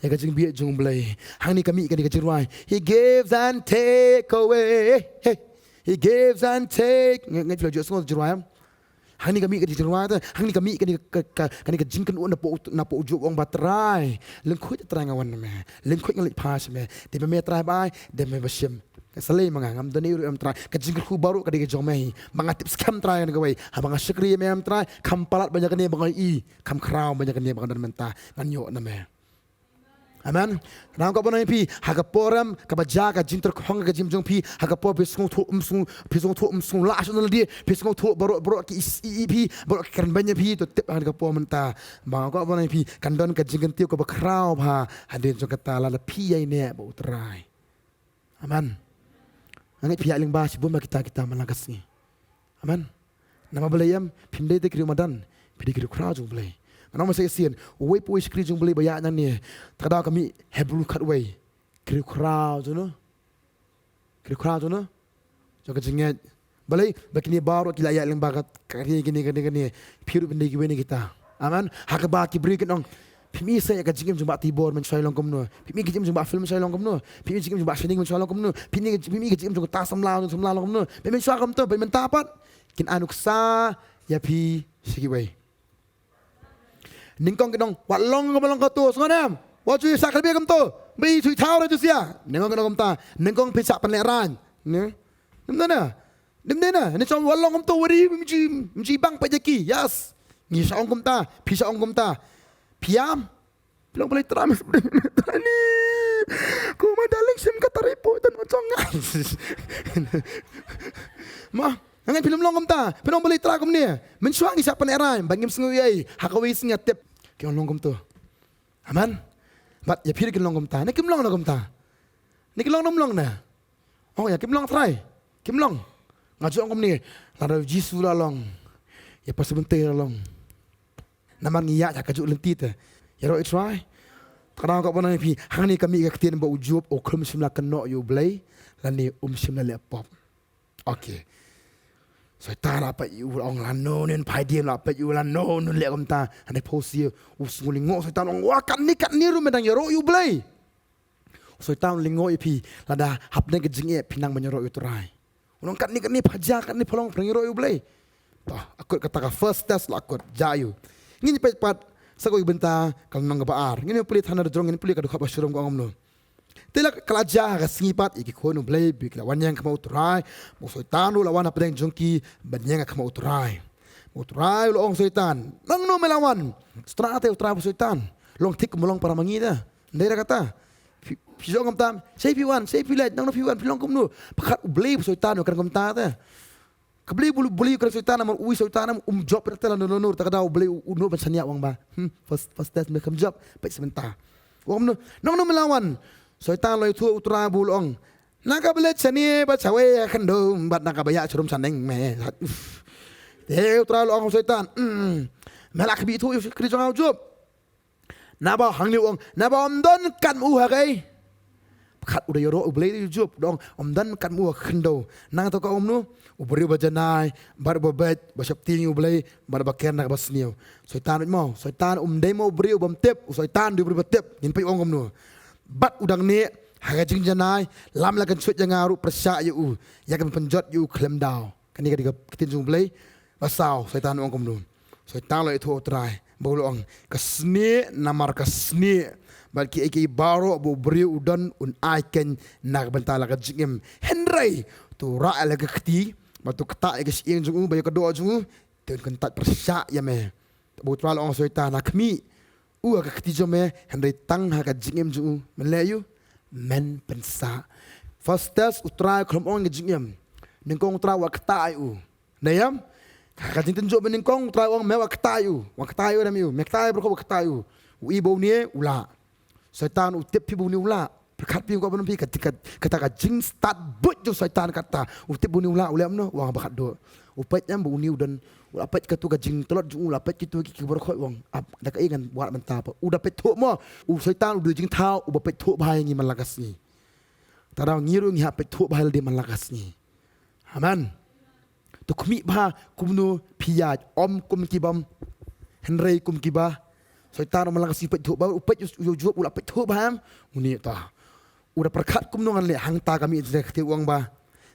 Ïa ka jingbieit jong u Blei. Hangne ka mih kane ka jingrwai. He gives and take away. Hey. He gives and take. Nga, nga phi la ju sngew jingrwai em? Hangne ka mih kane ka jingrwai te. Hangne ka mih kane ka, ka, kane ka jingkynnoh napoh, napoh u Job u ong ba Trai. Lyngkhuid Trai nga wan na me. Lyngkhuid nga leit phai sha me. Dei ma me Trai ba ai, dei ma me ba shim. Ka sa lei ma nga, ngam don ei ruh em Trai. Ka jingkyrkhu baroh ka dei ka jong me hi. Ba nga tip skhem Trai kane kawei. Haba nga shakri ïa me em Trai, kham palat ban ïa kane ba nga ïohi, kham khraw ban ïa kane ba nga don mynta. Ngan ïoh na me. Amen. Nang ka ban ïa phi, ha ka por em, kaba jia ka jingtyrkhong ka jingim jong phi, ha ka por phi sngewthuh, um sngew, phi sngewthuh, um sngew lah shuh na lade, phi sngewthuh baroh, baroh ki i, i, i phi, baroh ki kren ban ïa phi, to tip ha ka por mynta. Ba nga ka ban ïa phi, kan don ka jingkyntiew kaba khraw bha, hadien jong kata lada phi ïaineh bad u Trai. Amen. Nga ngeit phi ïaid lyngba shibun ba kita kita man la ka sngi. Amen. Namar balei em, phim dei te ki riew madan, Phi dei ki riewkhraw jong U Blei. Ngan ong ma sa shisien, uwei pa uwei shakri jong U Blei ba ïaid nangne, ta ka daw ka mih Hebru khatwei. Ki riewkhraw jong no. Ki riewkhraw jong no. Jong ka jingngeit. Balei, ba kine baroh ki la ïaid lyngba ka, ka kane, kane, kane, kane. Phi ruh phin dei kiwei na kita. Amen. Ha kaba ki briew kin ong, phim i shuh ïa ka jingim jong Bah Tibor, mynshuwa i long kumno. Phim i ka jingim jong Bah Phil, mynshuwa i long kumno. Phim i ka jingim jong Bah Shining, mynshuwa i long kumno. Phim i ka, phim i ka jingim jong uta samla, samla long kumno. Phi mynshuwa kumto, phi mynta pat kin ai nuksa ïa phi sha kiwei. Nyngkong kin ong, wat long kumba long kato, sngewbha em. Wat ju ïa sah kyrpad kumto. Ba i shu thaw re ju sia. Nyngkong kin ong kumta. Nyngkong phin sah pynlehrain. Ne? Nym dei na. Nym dei na. Nyngkong wat long kumto, wat ri, mji, mji bang pa jaki. Yes. Ngi sah ong kumta. Phi sah ong kumta. Phi ïam. Phi long, Blei Trai, Trai ni. Ko ma darling, sim ka tari po tan wa chong nga. Ma, hangne phi long kumta. Phi long, Blei Trai, kumne. Mynshuwa ngi sah pynlehrain, ba ngim sngew ei ei. Ha kawei sngi nga tip. Ki ong long kumto. Amen. Bad ïa phi ruh kin long kumta. Ne kim long na kumta. Ne kim long, nym long na. Oh ïa kim long Trai. Kim long. Nga ju ong kumne. Lada u Jisu la long, ïa Pastor Bynte la long. Namar ngi ïaid ha kajuh lynti te. Ïaroh ïa U Trai. Tang ka daw ka ban ong ïa phi, hangne ka mih ka ktien ba u Job u khlem shym la kynnoh ïa U Blei lane um shym la leh pop. Okay. Soitan la peit ïa u, la ong lano, nin phai dien, la peit ïa u lano, nun leh kumta. Hangne phosi u sngew lyngngoh Soitan, u ong, wa, katne katne ruh me dang ïaroh ïa U Blei. U Soitan u lyngngoh ïa phi lada hapdeng ka jingeh phi nang ban ïaroh ïa U Trai. U ong katne katne pha jia, katne pha long, pha nang ïaroh ïa U Blei. To, akut kata ka first test la akut, jia ïa u. Ngin peit pat sa kawei ka bynta ka lynnong kaba ar. Ngin pule tang na Jrong, ngin pule ka dkhot ba shirom, ka ong kumno. Te la ka la jia ha ka sngi pat ïa ki khun U Blei ba ki la wan ïeng ha khmat U Trai. Ba u Soitan ruh la wan hapdeng jong ki ban ïeng ha khmat U Trai. U Trai u la ong Soitan, nangno me la wan? Stra te U Trai bad u Soitan. Long thik kumba long para ma ngi te. Ndei ra kata. Phi, phi ju ong kumta, shaei phi wan, shaei phi leit, nangno phi wan, phi long kumno? Pyrkhat U Blei bad u Soitan u kren kumta te. Ka Blei, U Blei u kren Soitan, namar u ïohi Soitan um jop ïa te lano lano, ta ka daw U Blei u, u nud ban shaniah, u ong ba, hmm, first, first test me khlem jop, peit sa mynta. U ong kumno, nangno me la wan? Soitan u la ïathuh ïa U Trai bad u la ong, na kaba leit shane bad shawei ha khyndew bad na kaba ïaid sharum shaneng me. Uf. Te U Trai u la ong ha u Soitan, hmm, me la khmih thuh ïa u shakri jong nga u Job? Naba hangne u ong, naba ym don katba u ha kaei. Pyrkhat u da ïaroh U Blei ïa u Job, u da ong ym don katba u ha khyndew. Nangta ka ong kumno? U briew ba janai bad uba beit, ba sheptieng ïa U Blei bad ba ker na kaba sniew. Soitan beit mo, Soitan um dei mo u briew bym tip, u Soitan u dei u briew ba tip. Ngin peit u ong kumno. Bad u dang neh ha ka jingjanai, lada la kynshut ïa nga ruh pyrshah ïa u, ïa ka ban pynjot ïa u khlem daw. Kane ka dei ka ktien jong U Blei. Ba saw, Soitan u ong kumno? Soitan u la ïathuh ïa U Trai bad u la ong, ka snieh namar ka snieh, bad kiei kiei baroh ba u briew u don un ai keiñ na ka bynta la ka jingim. Hynrei to rah ïa la ka kti bad to ktah ïa ka shyieng jong u bad ïa ka doh jong u, te un kyntait pyrshah ïa me. Bad U Trai u la ong ha u Soitan, ha khmih u ha ka kti jong me, hynrei tang ha ka jingim jong u men leh ïa u, men pynsah. First test, U Trai u khlem ong ïa ka jingim. Nyngkong U Trai u ktah ïa u. Nangta ha ka jingtynjuh ba nyngkong U Trai u ong me wat ktah ïa u. Wat ktah ïa u, me ktah ïa u, baroh u ktah ïa u. U i ba une u lah. Soitan u tip phi ba une u lah. Pyrkhat phi, u kwah ban ong phi, kata ka jingstad buit jong Soitan kata. U tip ba une u lah, u leh kumno, u ong ba khatduh. U peit em ba une u don, u la peit katto ka jingtlot jong u, u la peit kito ki, ki baroh khoit, u ong, ap, da kaei ngan wad mynta pat. U da peit thuh mo. U Soitan u dei u jingthaw uba peit thuh bha ïa ngi man la ka sngi. Te ngi ruh ngi hap peit thuh bha ïa lade man la ka sngi. Amen. To khmih bha kumno phi ïaid, ym kum ki bym hynrei kum kiba. Soitan man la ka sngi peit thuh bha, u peit ïa u Job, u la peit thuh bha em. Une ta. U da pyrkhat kumno ngan leh, hangta ka mih jingkren, te u ong ba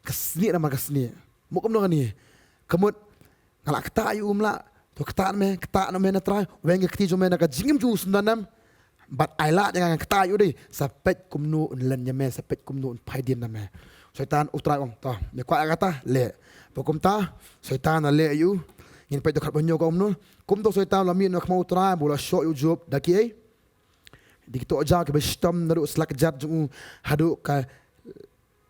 ka snieh namar ka snieh. Mo kumno kane? Ka mut nga la ktah ïa u, ym lah. To ktah noh me, ktah noh me na Trai. Weng ka kti jong me na ka jingim jong u, sngewdon em. Bad ai lad ïa nga, ngan ktah ïa u dei, sa peit kumno un len ïa me, sa peit kumno un phai dien na me. Soitan, U Trai u ong, to me kwah ïa kata, leh. Bad kumta Soitan u la leh ïa u. Ngin peit dkhot ba hynñiew, ka ong kumno. Kumta u Soitan u la mih na khmat U Trai bad u la shoh ïa u Job da kiei? Da ki tohjaw kiba shitom, naduh slak kjat jong u haduh ka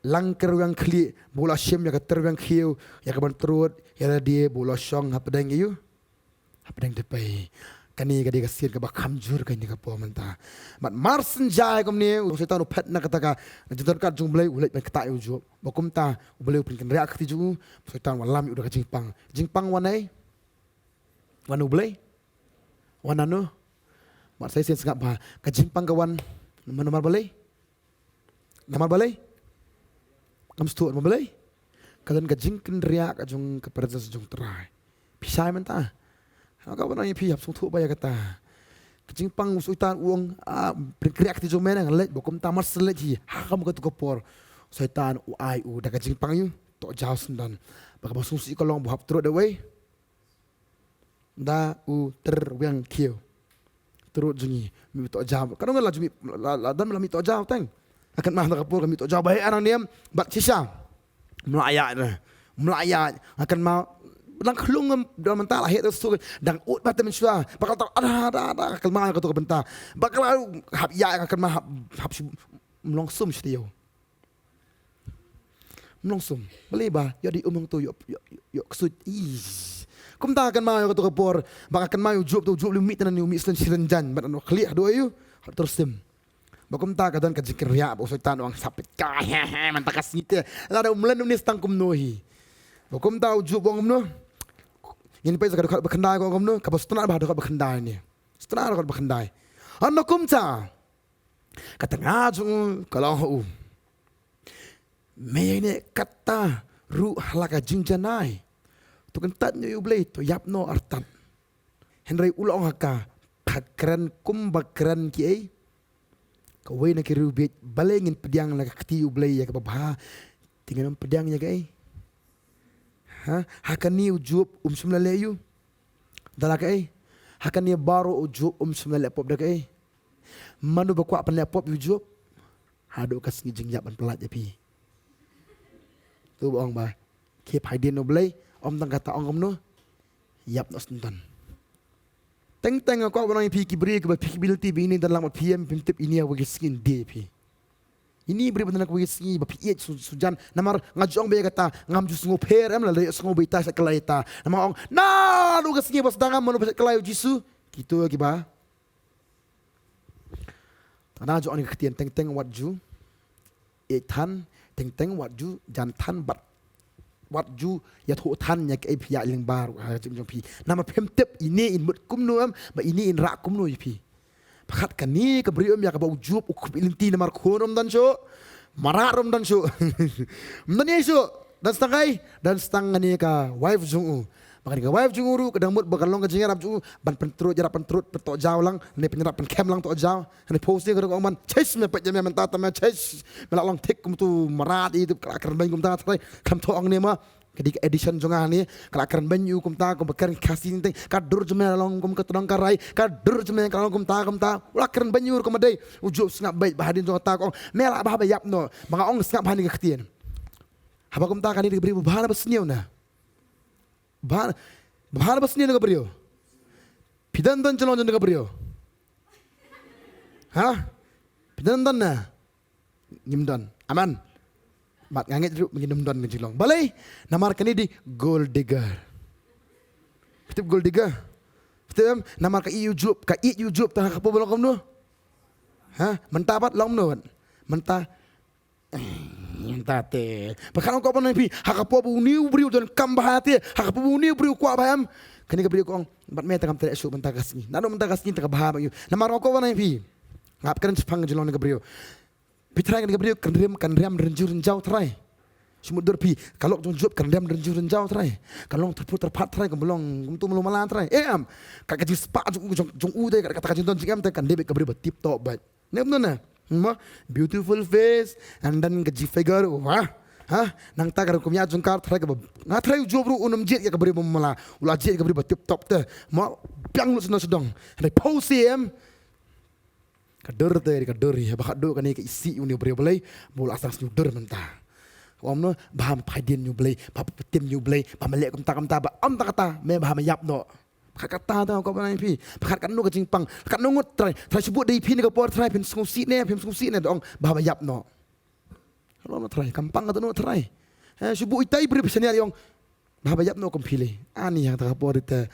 langkyrwiang khlieh, bad u la shim ïa ka tyrwiang khiew ïa ka ban trud ïa lade, bad u la shong hapdeng ïa u, hapdeng dpei. Kane ka dei ka sien kaba kham jur kane ka por mynta. Bad mar shen jai kumne, u Soitan u phet na kata ka jingdonkam jong U Blei, u leit ban ktah ïa u Job. Bad kumta U Blei u pynkynriah ka kti jong u. Soitan u wallam ïa u da ka jingpang. Jingpang wan ei? Wan u Blei? Wan nano? Mar sa shisien sngap bha. Ka jingpang ka wan namar balei? Namar balei? Ngam sngewthuh namar balei? Ka don ka jingkynriah ka jong ka presence jong Trai. Phi shai mynta? Nga kwah ban ong ïa phi, hap sngewthuh bha ïa kata. Ka jingpang u Soitan u ong, ah, pynriah kti jong me ngan leit, ba kumta mar shu leit hi, ha kham katu ka por Soitan u ai u da ka jingpang ïa u tohjaw syndon. Ba kaba sngewsih ka long ba hap trud da uwei? Da u tyrwiang khiew. Trud jong ngi, mih tohjaw. Ka dang la jong mih, la, la dang la mih tohjaw teng. Nga kynmaw da ka por ka mih tohjaw ba heh hangne bad shisha. Mlak ïa na. Mlak ïa. Nga kynmaw dang khlung ngam da mynta la heh tu su dang ut ba te mynshuwa. Ba ka la tau ada ada ada, nga kynmaw ka tu ka bynta. Ba ka la hap ïa, nga kynmaw hap, hap shu mlong sum shu ïa. Mlong sum. Balei ba ïoh dei um hangto, ïoh, ïoh, ïoh, ïoh ksuid. Ih. Kumta nga kynmaw ïa katu ka por. Ba nga kynmaw ïa u Job tu, u Job lei u mih tang nangne, u mih slen shi ryngjan. Bad ano khlieh haduh ïa u, haduh tyrsim. Ba kumta ka don ka jingkynriah ba u Soitan u ong sa peit ka, he he, mynta ka sngi te lada um len une sa tang kumno hi. Ba kumta u Job u ong kumno? Ngin peit sa ka dkhot ba khyndai, ka ong kumno? Kaba sngewtynnat bha, dkhot ba khyndai ne. Sngewtynnat, dkhot ba khyndai. Hangno kumta? Ka tnga jong u ka la ong ha u, me ïaineh katta ruh ha la ka jingjanai. To kyntait noh ïa U Blei, to ïap noh artat. Hynrei u la ong ha ka, pha kren kumba kren kiei? Kawei na ki riewbieit, balei ngin pdiang la ka kti U Blei ïa kaba bha, te ngin ym pdiang ïa kaei? Ha? Ha kane u Job um shym la leh aïu da la kaei? Ha kane baroh u Job um shym la leh pop da kaei? Mano ba kwah pynleh pop ïa u Job? Haduh ka sngi jingïap ban pyllait ïa phi. Tu ba ong ba, khie phaidien U Blei, ym tang kata, ong kumno? Ïap noh syndon. Teng teng nga kwah ban ong ïa phi ki briew kiba phi ki ability ba ine don lang bad phi, em phim tip ine ha kawei ka sngi ïa phi. Ine briew ba don ha kawei ka sngi ba phi ïeit shu, shu jan. Namar nga ju ong ba ïa kata, ngam ju sngew pher em, lada ïohsngew ba ita shait kylla ïa ita. Namar ong, naduh ka sngi ba sdang ngam, mano ba shait kylla ïa U Jisu? Kito kiba Tang da jong ka ktien, teng teng wat ju ïeit than, teng teng wat ju jan than bad wat ju ïathuh than ïa kaei phi ïaid lyngba ruh ha ka jingim jong phi. Namar phim tip ine in mut kumno em, ba ine in rah kumno ïa phi. Pyrkhat kane ka briew em, ïa kaba u Job u khublei lynti namar khun ruh ym don shuh, mrad ruh ym don shuh. Ym don ei shuh, don sa tang ei, don sa tang kane ka wife jong u. Ba kane ka wife jong u ruh ka dang mut ba ka long ka jingïarap jong u ban pyntrud, ïarap pyntrud, pyntohjaw lang, ne pynïarap pynkhem lang tohjaw. Hynrei phew sien ka dang ong ban, "Chesh, me peit ïa me mynta te me, chesh. Me la long thik kum utu mrad ïa utu, ka la kren beiñ kumta, Trai. Khlem thoh ong ne ma." Ka dei ka edition jong nga ne, ka la kren beiñ ïa u kumta, kumba kren Khasi teng. Ka dur jong me la long kum ka tnong ka rai, ka dur jong me ka la long kumta, kumta. U la kren beiñ ïa u ruh kumba dei. U Job sngap beit, ba hadien jong kata ka ong, me lah bha ba ïap noh. Ba nga ong sngap bha ne ka ktien. Haba kumta kane ka briew ba bha ne ba sniew ne? Bha, bha ne ba sniew ne ka briew? Phi don don jong long jong ka briew? Ha? Phi don don ne? Ngim don. Amen. Bad nga ngeit ruh ngin ym don ka jinglong. Balei? Namar kane dei gold digger. Phi tip gold digger? Phi tip em? Namar ka ïeit ïa u Job, ka ïeit ïa u Job tang ha ka por ba long kumno? Ha? Mynta pat long kumno pat? Mynta, mynta te. Ba kane nga kwah ban ong ïa phi, ha ka por ba une u briew u donkam bha te, ha ka por ba une u briew u kwah bha em, kane ka briew ka ong, bad me te kam treh shuh mynta ka sngi. Naduh mynta ka sngi te ka bha bha ïa u. Namar nga kwah ban ong ïa phi, nga hap kren shaphang ka jinglong kane ka briew. Phi tharai kane ka briew kan riam, kan riam rynjur rynjaw, tharai. Shu mutdur phi, ka lok jong u Job kan riam rynjur rynjaw, tharai. Kan long tyrpur tyrpad, tharai, kan long kumto malu mala, tharai. Eh, em. Ka, ka jingspah jong u, jong, jong u te, ka, kata ka jingdon jingem te, kan dei beit ka briew ba tip top beit. Ne kumno ne? Mo, beautiful face, and then ka jingfigure, wah. Ha? Nangta ka rukom ïa jong ka, tharai kaba, nga tharai u Job ruh un ym jied ïa ka briew ba mala. U la jied ïa ka briew ba tip top te. Mo, biang lut sno sdong. Hynrei phew sien em. Ka dur te, ka dur hi, ba khatduh kane ka isih une u briew, balei ba u la sdang sniew dur mynta. Ong kumno, ba me phaidien ïa U Blei, ba me pyntip ïa U Blei, ba me leh kumta kumta, ba ym tang kata, me ba me ïap noh. Pyrkhat kata te nga kwah ban ong ïa phi. Pyrkhat katno ka jingpang, katno ngut, Trai. Trai, shu buh da ïa phi ne ka por, Trai, phin sngewsih ne, phim sngewsih ne, da ong ba me ïap noh. Ong noh, Trai, kam pang katno, Trai. Eh, shu buh itai briew phi shaniah ong ba me ïap noh kum phi lei. Ani hangta ka por ite.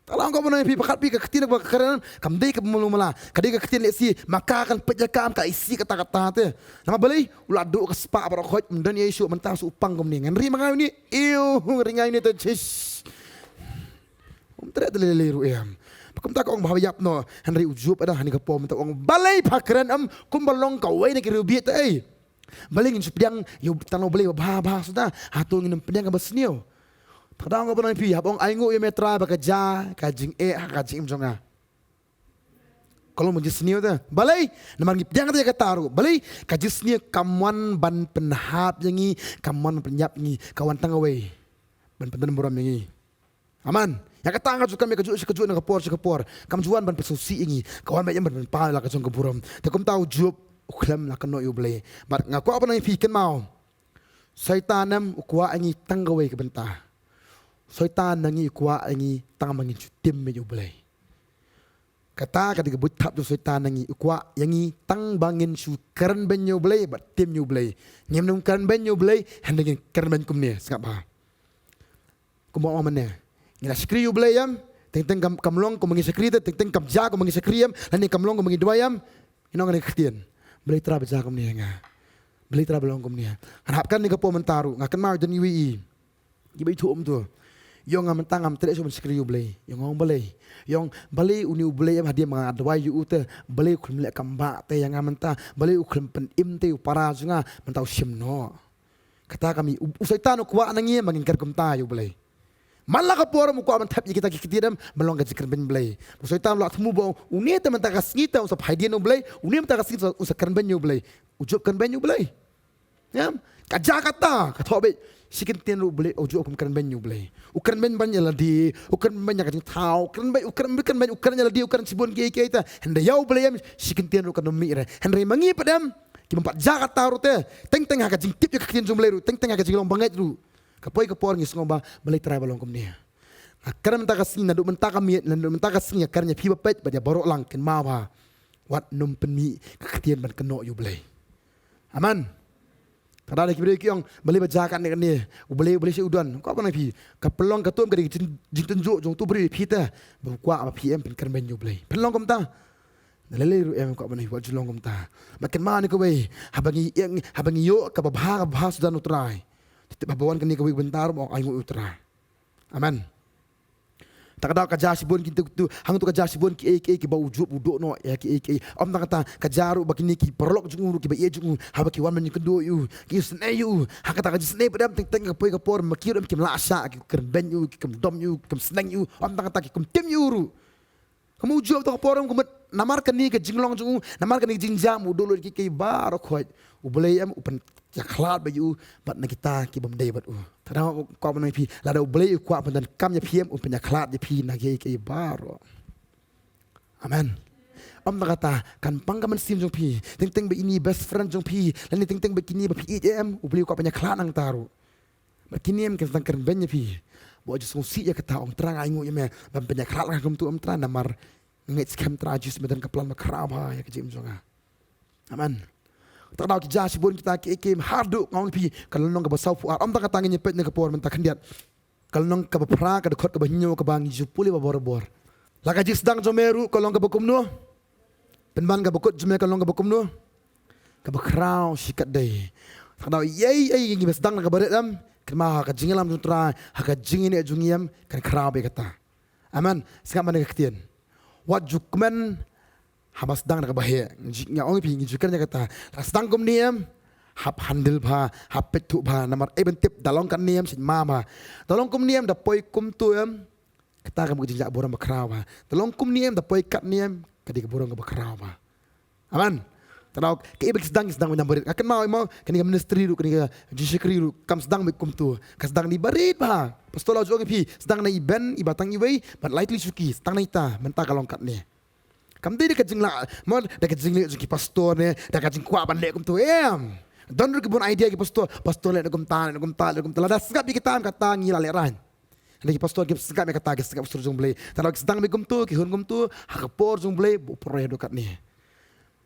Te nga kwah ban ong ïa phi, pyrkhat phi, ka ktien kaba kren kam dei kaba malu mala. Ka dei ka ktien lehse, ma ka kan peit ïa ka, em, ka isih katta katta te. Namar balei? U la duh ka spah baroh khoit, ym don ei shuh, mynta shu pang kumne. Ngan ri ma nga une. Ïoh, ngan ri nga une te, chesh. Treh te lei lei ruh em. Ba kumta ka ong ba haba ïap noh, hynrei u Job ha kane ka por mynta u ong balei pha kren em kumba long kawei na ki riewbieit te ei. Balei ngin shu pdiang ïa u tang u Blei ba bha bha suda, hato ngin ym pdiang kaba sniew. Te ka daw nga ban ong ïa phi, haba ong ainguh ïa me Trai ba ka jia ka jingeh ha ka jingim jong nga. Ka long ban jingsniew te. Balei? Namar ngi pdiang te ïa kata ruh. Balei? Ka jingsniew kam wan ban pynhap ïa ngi, kam wan ban pynïap ïa ngi, ka wan tang kawei ban pyndon burom ïa ngi. Amen. Ïa kata nga ju kren ïa kajuh sha kajuh na ka por sha ka por. Kam ju wan ban pynsngewsih ïa ngi. Ka wan ban ïa ban pynpaw la ka jong ka burom. Te kumta u Job u khlem la kynnoh ïa u Blei. Bad nga kwah ban ong ïa phi kynmaw. Soitan em u kwah ïa ngi tang kawei ka bynta. Soitan na ngi u kwah ïa ngi tang ba ngin shu tim ïa u Blei. Kata ka dei ka buit thap jong Soitan na ngi, u kwah ïa ngi tang ba ngin shu kren beiñ ïa u Blei bad tim ïa u Blei. Ngim nang kren beiñ ïa u Blei, hynrei ngin kren beiñ kumne, sngap bha. Kumba ong mynne. Ngi la shakri ïa u Blei em, teng teng kam, kam long kumba ngi shakri te, teng teng kam jia kumba ngi shakri em, lane kam long kumba ngi duwai em. Ngi ong kane ka ktien. Blei Trai ba jia kumne ïa nga. Blei Trai ba long kumne. Ngan hap kane ka por mynta ruh, nga kynmaw don iwei i. Kiba ithuh um tu. Ïong nga mynta ngam treh shuh ban shakri ïa u Blei. Ïong ong balei. Ïong balei une u Blei em hadien ba nga duwai ïa u te. Balei u khlem leh kam bah te ïa nga mynta. Balei u khlem pynim te u para jong nga mynta u shim noh. Kata ka mih u, u Soitan u kwah na ngi em ba ngin kren kumta ïa u Blei. Man la ka por em u kwah ban thep ïa kita ki ktien em ban long ka jingkren beiñ Blei. U Soitan u la thmu ba une te mynta ka sngi te un sa phai dien ïa u Blei. Une mynta ka sngi te un sa kren beiñ ïa u Blei. U Job kren beiñ ïa u Blei. Em, ka jia kata, ka thoh beit. Shi kyntien ruh u Blei, u Job um kren beiñ ïa u Blei. U kren beiñ ban ïa lade, u kren beiñ ïa ka jingthaw, u kren beiñ, u kren, u kren beiñ, u kren ïa lade, u kren shibun kiei kiei te. Hynrei ïa u Blei em, shi kyntien ruh kam mih re. Hynrei ma ngi pat em, kiba ym pat jia kata ruh te. Teng teng ha ka jingtip ïa ka ktien jong u Blei ruh, teng teng ha ka jinglong bangeit ruh. Ka poi ka por ngi sngew ba, balei Trai ba long kumne. Nga kren mynta ka sngi, naduh mynta ka miet, naduh mynta ka sngi, nga kren ïa phi ba peit, bad ïa baroh lang kynmaw ba. Wat nym pynmih ka ktien ban kynnoh ïa u Blei. Amen. Ka dei ki briew ki ong, balei ba jia kane kane, u Blei, u Blei shi u don. Kwah ban ong ïa phi, ka pynlong katto ka dei ka jing, jingtynjuh jong uto u briew ïa phi te, ba u kwah ba phi em phin kren beiñ ïa u Blei. Pynlong kumta. Da lei lei ruh em kwah ban ong ïa phi, wat ju long kumta. Ba kynmaw ne kawei, haba ngi ïeng, haba ngi ïoh kaba bha, kaba bha suda na u Trai. Te haba wan kane kawei ka bynta ruh ba ong ainguh ïa u Trai. Amen. Ta ka daw ka jia shibun ki tu, tu, hangtu ka jia shibun kiei kiei kiba u Job u duh noh ïa kiei kiei. Ym tang kata ka jia ruh ba kine ki paralok jong u ruh kiba ïeit jong u haba ki wan ban ïakynduh ïa u, ki isynei ïa u. Ha kata ka jingisynei pat em teng teng ka poi ka por ma ki ruh em kim lah shah, ki kyrmen ïa u, ki kyrmen ïa u, ki kyrmen ïa u. Ym tang kata ki kyrmen ïa u ruh. Kumba u Job ta ka por em kumba namar kane ka jinglong jong u, namar kane ka jingjia em u duh lut ïa kiei kiei baroh khoit. U Blei em u pynïakhlad bad ïa u bad na kita ki bym dei bad u. Te da kwah ban ong ïa phi, lada u Blei u kwah pyndonkam ïa phi em u pynïakhlad ïa phi na kiei kiei baroh. Amen. Ym tang kata, kan pang ka mynsiem jong phi, teng teng ba ine i best friend jong phi, lane teng teng ba kine ba phi ïeit em, u Blei u kwah pynïakhlad na ngta ruh. Bad kine em kin sdang kyrmen ïa phi. Ba ju sngewsih ïa kata ong Trai nga ainguh ïa me. Bym pynïakhlad nga kumtu em Trai namar nga ngeit skhem Trai Jisu me don ka plan ba khraw bha ïa ka jingim jong nga. Amen. Ta ka daw ki jia shibun kita kiei kiei haduh nga ong ïa phi ka lynnong kaba sawphew ar. Ym tang kata ngin ïa peit na ka por mynta khyndiat. Ka lynnong kaba phra ka dkhot kaba hynñiew kaba ngi ju pule ba borabor. La ka jingsdang jong me ruh ka long kaba kumno? Pynban kaba kut jong me ka long kaba kumno? Kaba khraw shikatdei. Ka daw ïei ïei ngi ba sdang na kaba rit em. Kynmaw ha ka jingïalam jong u Trai, ha ka jingïaineh jong ngi em, kan khraw bha kata. Amen. Sngap ma kane ka ktien. Wat ju kmen haba sdang na kaba heh. Ngi, nga ong ïa phi ngi ju kren ïa kata. La sdang kumne em. Hap handle bha, hap peit thuh bha, namar ei ban tip da long katne em, sngap ma bha. Da long kumne em, da poi kumto em. Kata ka mut ka jingjah burom ba khraw bha. Da long kumne em, da poi katne em, ka dei ka burom kaba khraw bha. Amen. Ta daw kaei ba ki sdang, ki sdang beit na barit. Nga kynmaw ïa mo kane ka ministry ruh, kane ka jingshakri ruh kam sdang beit kumto. Ka sdang na i barit bha. Pastor la ju ong ïa phi sdang na i Ben, iba tang iwei bad lai tylli shuki, sdang na ita, mynta ka long katne. Kam dei da ka jinglah mo, da ka jingleh jong ki pastor ne da ka jingkwah ban leh kumto em. Don ruh ki bun idea ki pastor, pastor leh na kumta, leh na kumta, leh na kumta. Lada sngap ïa kita em kata ngi la lehraiñ. Hynrei ki pastor kim sngap ïa kata, ki sngap ïa ka sur jong u Blei. Tang ba ki sdang beit kumto, ki hun kumto ha ka por jong u Blei ba u pynroi haduh katne.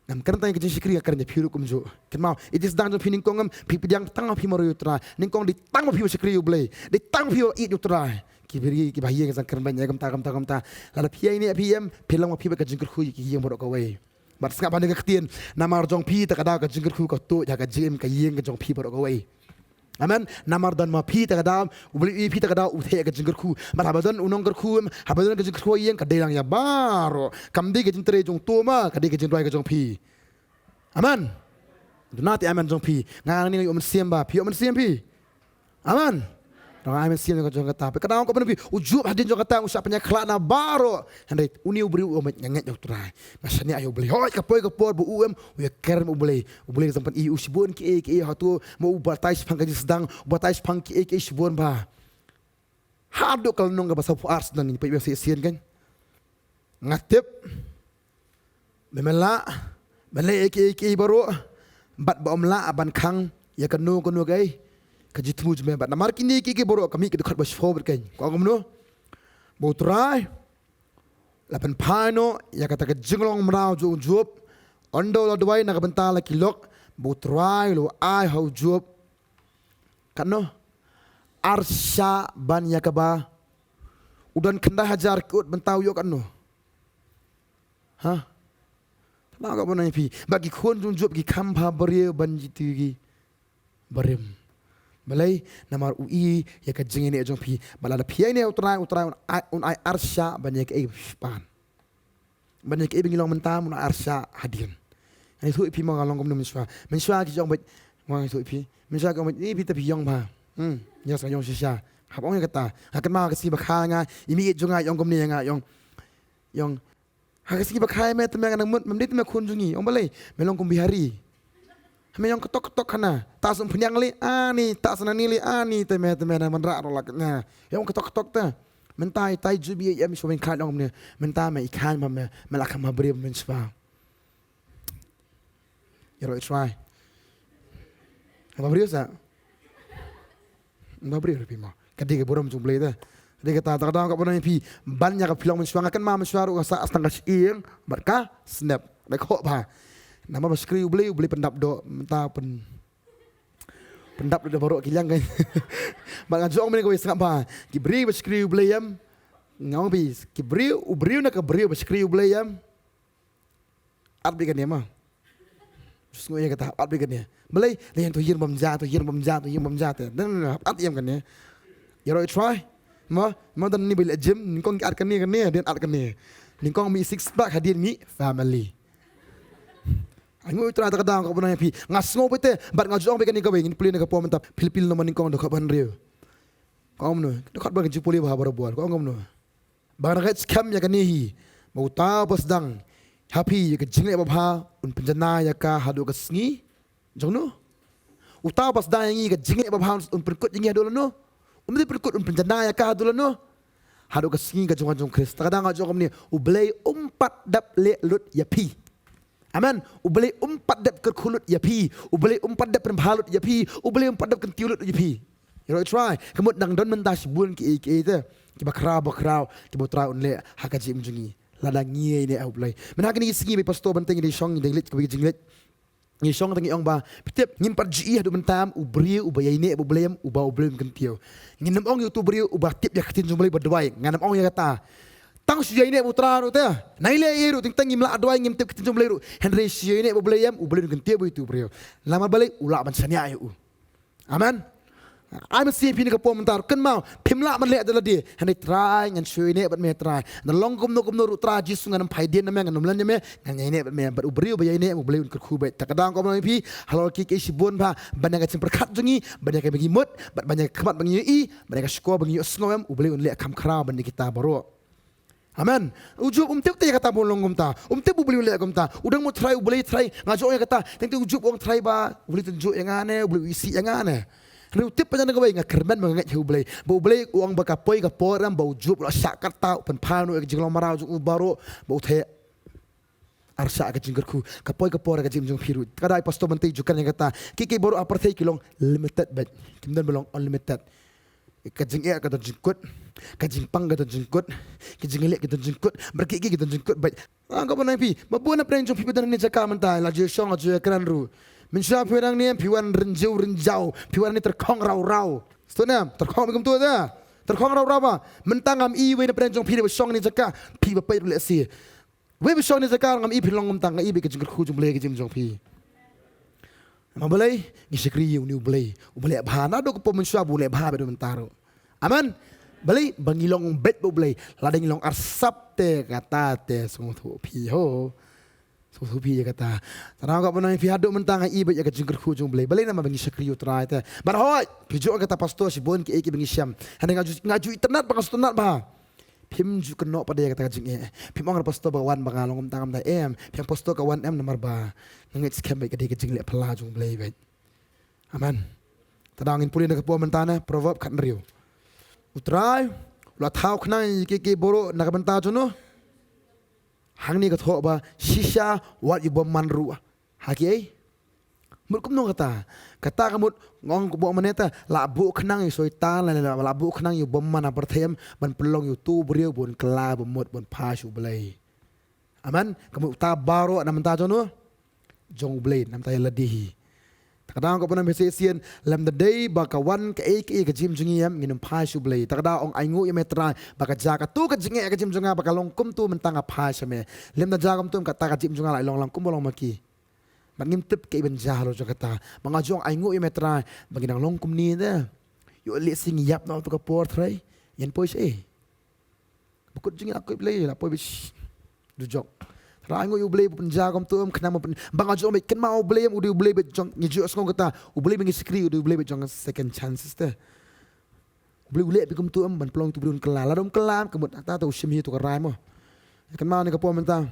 Ngam kren tang ïa ka jingshakri, nga kren ïa phi ruh kumjuh. Kynmaw ïa ka jingsdang jong phi nyngkong em, phi pdiang tang ma phi marwei ïa u Trai. Nyngkong dei tang ma phi ba shakri ïa u Blei, dei tang ma phi ba ïeit ïa u Trai. Kiba ri kiba ha ïing ki sdang kyrmen ïa kumta kumta kumta. Lada phi ïa ine ïa phi em, phi long ma phi bad ka jingkyrkhu ïa ka ïing baroh kawei. Bad sngap ha kane ka ktien, namar jong phi ta ka daw ka jingkyrkhu ka tuid ha ka jingim ka ïing ka jong phi baroh kawei. Amen. Namar don ma phi ta ka daw, U Blei u ïohi phi ta ka daw, u theh ka jingkyrkhu. Bad haba don u nongkyrkhu, haba don ka jingkyrkhu ïeng, ka dei lang ïa baroh. Kam dei ka jingtrei jong uto ma, ka dei ka jingduwai ka jong phi. Amen. Duna te amen jong phi. Nga ngi ïoh mynsiem ba, phi ïoh mynsiem phi. Amen. Dang ai mynsiem jong kata. Ka dang ka ban phi, u Job hadien jong kata, u shah pynïakhlad na baroh. Hynrei une u briew u ong, nga ngeit ïa U Trai. Nga shaniah ïa U Blei. Hooid ka poi ka por ba u em, u ïakren ma U Blei. U Blei u pyni ïa u shibun kiei kiei, hato ma u batai shaphang ka jingsdang, u batai shaphang kiei kiei shibun ba. Haduh ka lynnong kaba sawphew ar sdang ngin peit ba shisien kan. Nga tip ba me lah ban leh ïa kiei kiei baroh, bad ba ym lah ban khang ïa kano kano kaei ka jingthmu jong me. Bad namar kine kiei kiei baroh, ka mih ka dkhot ba shiphew bad kan, ka ong kumno? Ba U Trai la pynphai noh ïa kata ka jinglong mraw jong u Job. Ynda u la duwai na ka bynta la ki lok, ba U Trai u la ai ha u Job, katno? Arshah ban ïa kaba u don khyndai hajar ki ut, bynta u ïoh katno? Ha? Katno ka ban ïa phi? Bad ki khun jong u Job ki kham bha briew ban jied ïa ki barim. Balei? Namar u ïohi ïa ka jingïaineh jong phi. Bad lada phi ïaineh U Trai, U Trai un ai, un ai arshah ban ïa kaei ba phi pan. Ban ïa kaei ba ngi long mynta, un ai arshah hadien. Ngan ïathuh ïa phi ma, nga long kumno mynshuwa. Mynshuwa ki ong beit, nga ïathuh ïa phi. Mynshuwa ki ong beit, eh, phi te phi ïong bha. Hmm, ïa sa ïong shisha. Hap ong ïa kata. Nga kynmaw ka sngi ba kha nga, i mei jong nga i ong kumne ïa nga, i ong, i ong, ha ka sngi ba kha me te me nga nang mut, mem dei te me khun jong ngi. Ong balei? Me long kum Bihari. Me ïong ktok ktok hana. Ta sum pynïang lei ani, ta sa nani lei ani, te me, te me nang ban rah ruh la ka nga. Ïong ktok ktok te. Mynta i tai ju bi em shu weng kha ong ne. Mynta me i khan ba me, me la kham ha briew mynshuwa. Ïaroh i trai. Ba briew sa. Ba briew ruh phi mo. Ka dei ka burom jong U Blei te. Dei kata, ta ka daw ka burom phi. Ban ïa ka phi long mynshuwa, nga kynmaw mynshuwa ruh nga sah tang ka shyieng bad ka snep. Dei khoh bha. Namar ba shakri U Blei, U Blei pyndap doh, mynta pyn, pyndap doh baroh ki liang kan. Bad nga ju ong mynne kawei, sngap bha. Ki briew ba shakri U Blei em. Nga ong phi, ki briew, u briew na ka briew ba shakri U Blei em. At beit kane ma. Sngew ïa kata, at beit kane. Balei? Lei, to ïeng bam ja, to ïeng bam ja, to ïeng bam ja te. Dan at ïa kane. Ïaroh i trai. Ma, ma dan ni ba leh gym, nyngkong at kane kane, dien at kane. Nyngkong mih six pack, hadien mih family. Ai nguh i trai, ta ka daw ka burom ïa phi. Nga sngew beit te, bad nga ju ong beit kane kawei, ngin pule na ka por mynta, Philippi lynnong ba nyngkong dkhot ba hynriew. Ka ong kumno? Dkhot ba ka jingpule ba ha barabor. Ka ong kumno? Ba nga ngeit skhem ïa kane hi, ba uta uba sdang ha phi ïa ka jingleh babha un pynjanai ïa ka haduh ka sngi jong no? Uta uba sdang ïa ngi ïa ka jingleh babha un pynkut ïa ngi haduh lano? Um dei pynkut, un pynjanai ïa ka haduh lano? Haduh ka sngi ka jong ka jong Khrist. Ta ka daw nga ju ong kumne, U Blei um pat dep leh lut ïa phi. Amen. U Blei um pat dep kyrkhu lut ïa phi. U Blei um pat dep pynbha lut ïa phi. U Blei um pat dep kyntiew lut ïa phi. Ïaroh i trai. Ka mut nang don mynta shibun kiei kiei te, kiba khraw ba khraw kiba U Trai un leh ha ka jingim jong ngi, lada ngi ïaineh ha U Blei. Mynta ha kine ki sngi ba i Pastor Banteng i dei shong, i dei leit kawei ka jingleit. Ngi shong te ngi ong ba, phi tip, ngim pat ju i haduh mynta em u briew uba ïaineh bad U Blei em, uba U Blei un kyntiew. Ngin ym ong ïa uto u briew uba tip ïa ka ktien jong U Blei bad duwai. Ngan ym ong ïa kata. Tang shu ïaineh bad U Trai ruh te. Nai leh ei ruh, teng teng ngim lah duwai, ngim tip ka ktien jong U Blei ruh, hynrei shu ïaineh bad U Blei em, U Blei un kyntiew ïa uto u briew. Namar balei? U lah ban shaniah ïa u. Amen. Ai mynsiem phi na ka por mynta ruh, kynmaw, phim lah ban leh da lade. Hynrei Trai, ngan shu ïaineh bad me Trai. Ngan long kumno kumno ruh Trai Jisu, ngan ym phai dien na me, ngan ym len ïa me, ngan ïaineh bad me. Bad u briew ba ïaineh, U Blei un kyrkhu beit. Ta ka daw ka burom ïa phi, halor kiei kiei shibun bha, ban ïa ka jingpyrkhat jong ngi, ban ïa ka ba ngi mut, bad ban ïa ka khmat ba ngi ïohi, ban ïa ka shkor ba ngi ïohsngew em, U Blei un leh kham khraw ban ïa kita baroh. Amen. U Job um tip te ïa kata ba un long kumta. Um tip U Blei u leh kumta. U dang mut Trai, U Blei Trai, nga ju ong ïa kata. Teng te u Job u ong Trai ba, U Blei u tynjuh ïa nga ne, U Blei u isih ïa nga ne. Hynrei u tip pat ïa kawei, nga kyrmen ba nga ngeit ha U Blei. Ba U Blei u ong ba ka poi ka por em ba u Job u la shah katta, u pynphai noh ïa ka jinglong mraw jong u baroh, ba u theh arshah ka jingkyrkhu. Ka poi ka por ka jingim jong phi ruh. Ka dei Pastor Banteng ju kren ïa kata. Kiei kiei baroh ha pyrthei ki long limited bad. Kim don ba long unlimited. Ka jingeh ka don jingkut, ka jingpang ka don jingkut, ka jingleh ka don jingkut, bad kiei kiei ka don jingkut bad. Ah, ka ban ong ïa phi, ba bun na pdeng jong phi ba don hangne jaka mynta, la ju shong, la ju kren ruh. Mynshuwa phi wan hangne, phi wan rynjiew rynjaw, phi wan hangne tyrkhong raw raw. Sngewthuh ne, tyrkhong kumto te. Tyrkhong raw raw ba. Mynta ngam i wei na pdeng jong phi ba shong hangne jaka, phi ba peit ruh lehse. Wei ba shong hangne jaka ngam i phi long kumta, nga i beit ka jingkyrkhu jong U Blei ha ka jingim jong phi. Namar balei? Ngi shakri ïa une U Blei uba leh bha naduh ka por mynshuwa, ba u leh bha bad mynta ruh. Amen. Balei? Ba ngi long beit bad U Blei. Lada ngi long arsap te, kata te sngewthuh phi ho. Sngewthuh phi ïa kata. Tang ba nga ong ïa phi, haduh mynta nga i beit ïa ka jingkyrkhu jong U Blei. Balei? Namar ba ngi shakri ïa U Trai te. Bad hooid, phi ju ong, kata pastor, shibun kiei kiei ba ngi shem. Hynrei nga ju, nga ju itynnad bha, nga sngewtynnad bha. Phim ju kynnoh pat ïa kata ka jingeh. Phim ong, pastor, ba ka wan ba nga long kumta kumta, em. Phi ong, pastor, ka wan em namar ba nga ngeit skhem ba ka dei ka jingleh phylla jong U Blei beit. Amen. Tang ba ngin pule na ka por mynta na Proverb khathynriew. U Trai u la thaw khnang ïa kiei kiei baroh na ka bynta jong u. Hangne ka thoh ba shisha wat ïa u bymman ruh ha kiei. Mut kumno kata? Kata ka mut, nga ong kumno mynta, la buh khnang ïa u Soitan, la, la, la buh khnang ïa u bymman ha pyrthei em, ban pynlong ïa uto u briew ba un kylla, ba mut, ba un phai sha U Blei. Amen. Ka mut uta baroh na bynta jong u, jong U Blei, na bynta ïa lade hi. Tang ba nga ong kumno mynta shisien, lymda dei ba ka wan kaei kaei ha ka jingim jong ngi em, ngin ym phai sha U Blei. Tang ba nga ong, ainguh ïa me Trai ba ka jia katto ka jingeh ha ka jingim jong nga, ba ka long kumto mynta nga phai sha me. Lymda jia kumto, kata ka jingim jong nga la long lang kumba long ma ki. Bad ngim tip kaei ban jia halor jong kata. Ba nga ju ong, ainguh ïa me Trai ba ngi dang long kumne te. Ïoh lehse ngi ïap noh kato ka por, Trai, ngin poi shaei? Ba kut jong ngi la kut Blei, la poi beit, shh, dujok. Tang ba ainguh ïa U Blei ba pynjia kumto em, khnang ba pyn, ba nga ju ong beit, kynmaw U Blei em, u dei U Blei beit jong, ngi ju sngew kata, U Blei ba ngi shakri u dei U Blei beit jong second chances te. U Blei u leh beit kumto em, ban pynlong ïa uto u briew un kylla. Lada um kylla em, ka mut kata te u shim hi ïa kato ka rai mo. Kynmaw ïa kane ka por mynta.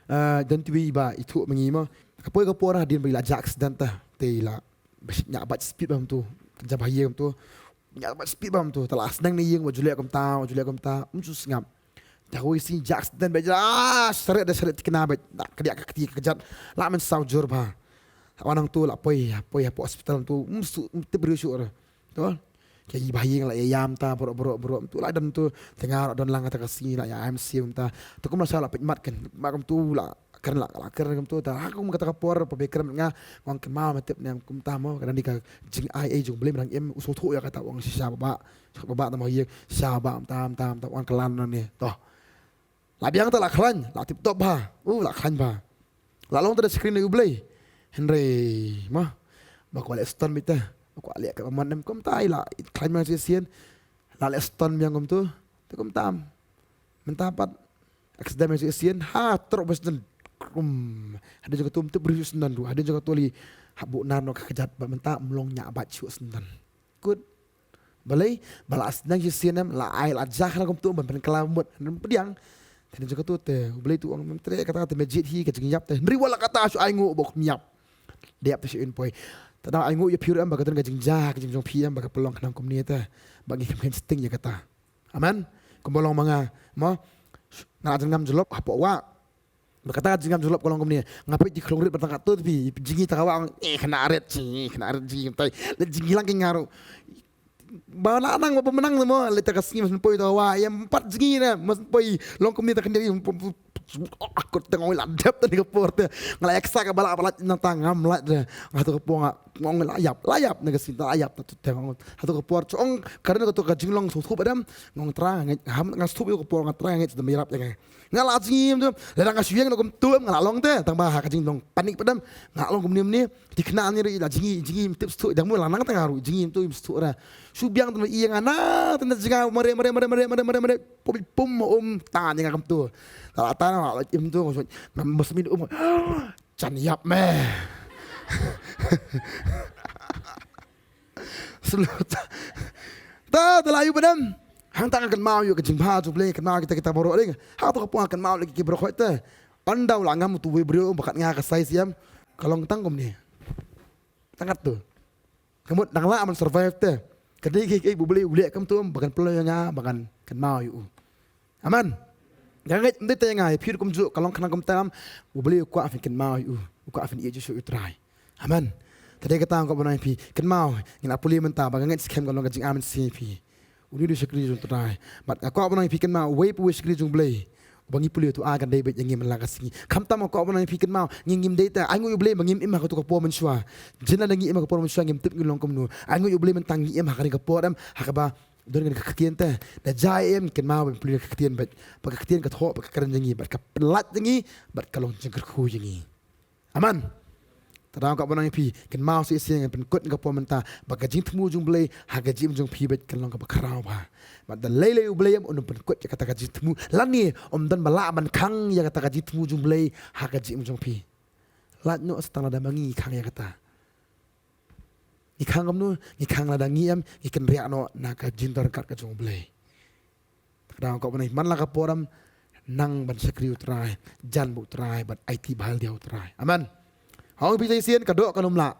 Ah, don iwei iba ithuh ma ngi mo. Ka poi ka por hadien ba i la jia accident te, te i la, ba, ñiah bait speed bha kumto, ka jia ba ha ïing kumto. Ñiah bait speed bha kumto, te la sneng na ïing, wat ju leh kumta, wat ju leh kumta, um ju sngap. Te kawei sngi jia accident beit, ah, sharet da sharet thikna beit, da kadiah ka kti ka kjat, la mynsaw jur bha. Wan hangto la poi, poi hapoh hospital kumto, um shu, um tip briew shuh re. To. Ki ba ha ïing la ïa ïam ta, baroh, baroh, baroh. To la don to, te nga ruh don lang kata ka sngi la ïa M C M ta. To kum la shu la peit mat kan, mat kumto la, kan la, la kan kumto ta. Ha kum kata ka por, pa be kren nga, nga ong kynmaw me tip ne em kumta mo, ka dang dei ka jingai ei jong U Blei, me dang im, u sngewthuh ïa kata, u ong shisha baba, baba ta mo ha ïing, shisha baba, mta, mta, mta, u ong kylla nangne. To. La biang te la khlaiñ, la tip top bha. U, la khlaiñ bha. La long te da shakri na U Blei. Hynrei, mo, ba kwah leh stone beit te. Ba kwah leh ka man em kumta i la khlaiñ ma shisien. La leh stone biang kumto. Te kumta. Mynta pat accident ma shisien. Ha, trok ba sdang. Kum. Hadien jong kato um tip briew sdang ruh. Hadien jong kato lei. Ha buh nar noh ka kjat ba mynta um long ñiah bait shuh sdang. Kut. Balei, ba la sneng shisien em, la ai la jah na kumto ban pynkylla mut, hynrei ym pdiang. Te na jong kato te, U Blei u ong, ym treh kata te, me jied hi ka jingïap te. Hynrei wat la kata shu ainguh ba kum ïap. Da ïap te shu im poi. Te dang ainguh ïa phi ruh em ba ka don ka jingjia, ka jingjia jong phi em ba ka pynlong khnang kumne te. Ba ngi khlem kheiñ sting ïa kata. Amen. Kumba long ma nga, mo. Nga la jingngam jyllop hapoh wah. Ba kata ka jingngam jyllop ka long kumne. Nga peit ki khlong rit ba tang katto te phi, jngi ta ka wah, eh, khynnah rit, jngi, khynnah rit, jngi, tai. Leh jngi lang ki nga ruh. Ba la nang ba mynta mo, leh ta ka sngi mas poi ta ka wah, ïa ym pat jngi ne, mas poi long kumne ta khyndiat, ïa ym poi, oh, kot te nga ong la dep ta ne ka por te. Nga la ïa ksa ka ba la, ba la nang ta ngam lait de. Nga to ka por nga, nga ong la ïap, la ïap ne ka sngi ta la ïap ta tu te nga ong. Ha to ka por, chong, ka ren ka to ka jinglong sngewthuh ba dam, nga ong Trai nga ngeit, nga ham, nga sngewthuh ïa ka por nga Trai nga ngeit, da me ïarap ïa nga. Nga la jngi em tu, lada nga shu ïeng na kumto em nga la long te, tang ba ha ka jinglong panic pat em, nga la long kumne kumne, thikna ne ruh i la jngi, jngi im tip shuh, dang mo la nang tang nga ruh, jngi im tu im shuh ra. Shu biang te i nga na, te na jnga mare, mare, mare, pum, pum, um, ta ne nga kumto. La, la ta na, la, im tu, nga shu, nga mos min um, jan ïap me. Slu ta. Ta, ta la ïu ba dam. Hangta nga kynmaw ïa ka jingbha jong U Blei, kynmaw kita, kita baroh ding. Hangta ka por nga kynmaw ïa ki baroh khoit te. Ynda u la ngam uto uwei u briew ba kat nga ka size ïam. Ka long tang kumne. Tang kat tu. Ka mut dang lah ban survive te. Ka dei kaei kaei ba U Blei u leh kumto ba kan pynlong ïa nga ba ngan kynmaw ïa u. Amen. Nga ngeit ym dei te nga, ïa phi ruh kumjuh, ka long khnang kumta em, U Blei u kwah phin kynmaw ïa u, u kwah phin ïeit shuh ïa U Trai. Amen. Te dei kata nga kwah ban ong ïa phi, kynmaw, ngin ïa pule mynta, ba nga ngeit skhem ka long ka jingamen ïa phi. Une u dei u shakri jong U Trai. Bad nga kwah ban ong ïa phi kynmaw, uwei pa uwei u shakri jong U Blei. Uba ngi pule u tu ai kan dei beit ïa ngi man la ka sngi. Khamtam nga kwah ban ong ïa phi kynmaw, ngi ngim dei te, ainguh ïa U Blei ba ngim im ha kato ka por mynshuwa. Jin lada ngi im ha ka por mynshuwa ngim tip ngi long kumno. Ainguh ïa U Blei mynta ngi im ha kane ka por em, ha kaba don kane ka ktien te. Da jia em, kynmaw ban pule ka ktien bad. Ba ka ktien ka thoh, ba ka kren ïa ngi, bad ka pyllait ïa ngi, bad ka long jingkyrkhu ïa ngi. Amen. Te nga kwah ban ong ïa phi, kynmaw shisien, ngan pynkut ïa ka por mynta ba ka jingthmu jong U Blei ha ka jingim jong phi bad kan long kaba khraw bha. Bad da lei lei U Blei um pynkut ïa kata ka jingthmu, lane um don ba lah ban khang ïa kata ka jingthmu jong U Blei ha ka jingim jong phi. Lait noh sa tang lada ma ngi ngi khang ïa kata. Ngi khang kumno? Ngi khang lada ngi em, ngi kynriah noh na ka jingdon ryngkat ka jong U Blei. Te nga kwah ban ong, man la ka por em, nang ban shakri U Trai, jan bad U Trai, bad aiti bha ïa U Trai. Amen. Hong phi shisien, ka doh kan ym lah.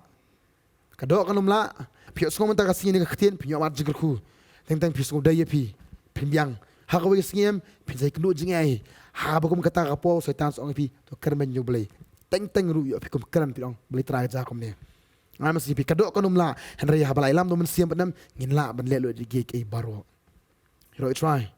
Ka doh kan ym lah. Phi ïohsngew mynta ka sngi ne ka ktien, phi ïoh wad jingkyrkhu. Teng teng phi sngewdei ïa phi, phin biang. Ha kawei ka sngi em, phin sa ïakynduh jingaiei. Haba kum kata ka por, Soitan sa ong ïa phi, to kren beiñ ïa U Blei. Teng teng ruh ïoh phi kum kren, phi ong, Blei Trai ka jia kumne. Nga masi phi, ka doh kan ym lah, hynrei haba la ïalam da U Mynsiem Baieit, ngin lah ban leh lut ïa kiei kiei baroh. Ïaroh U Trai.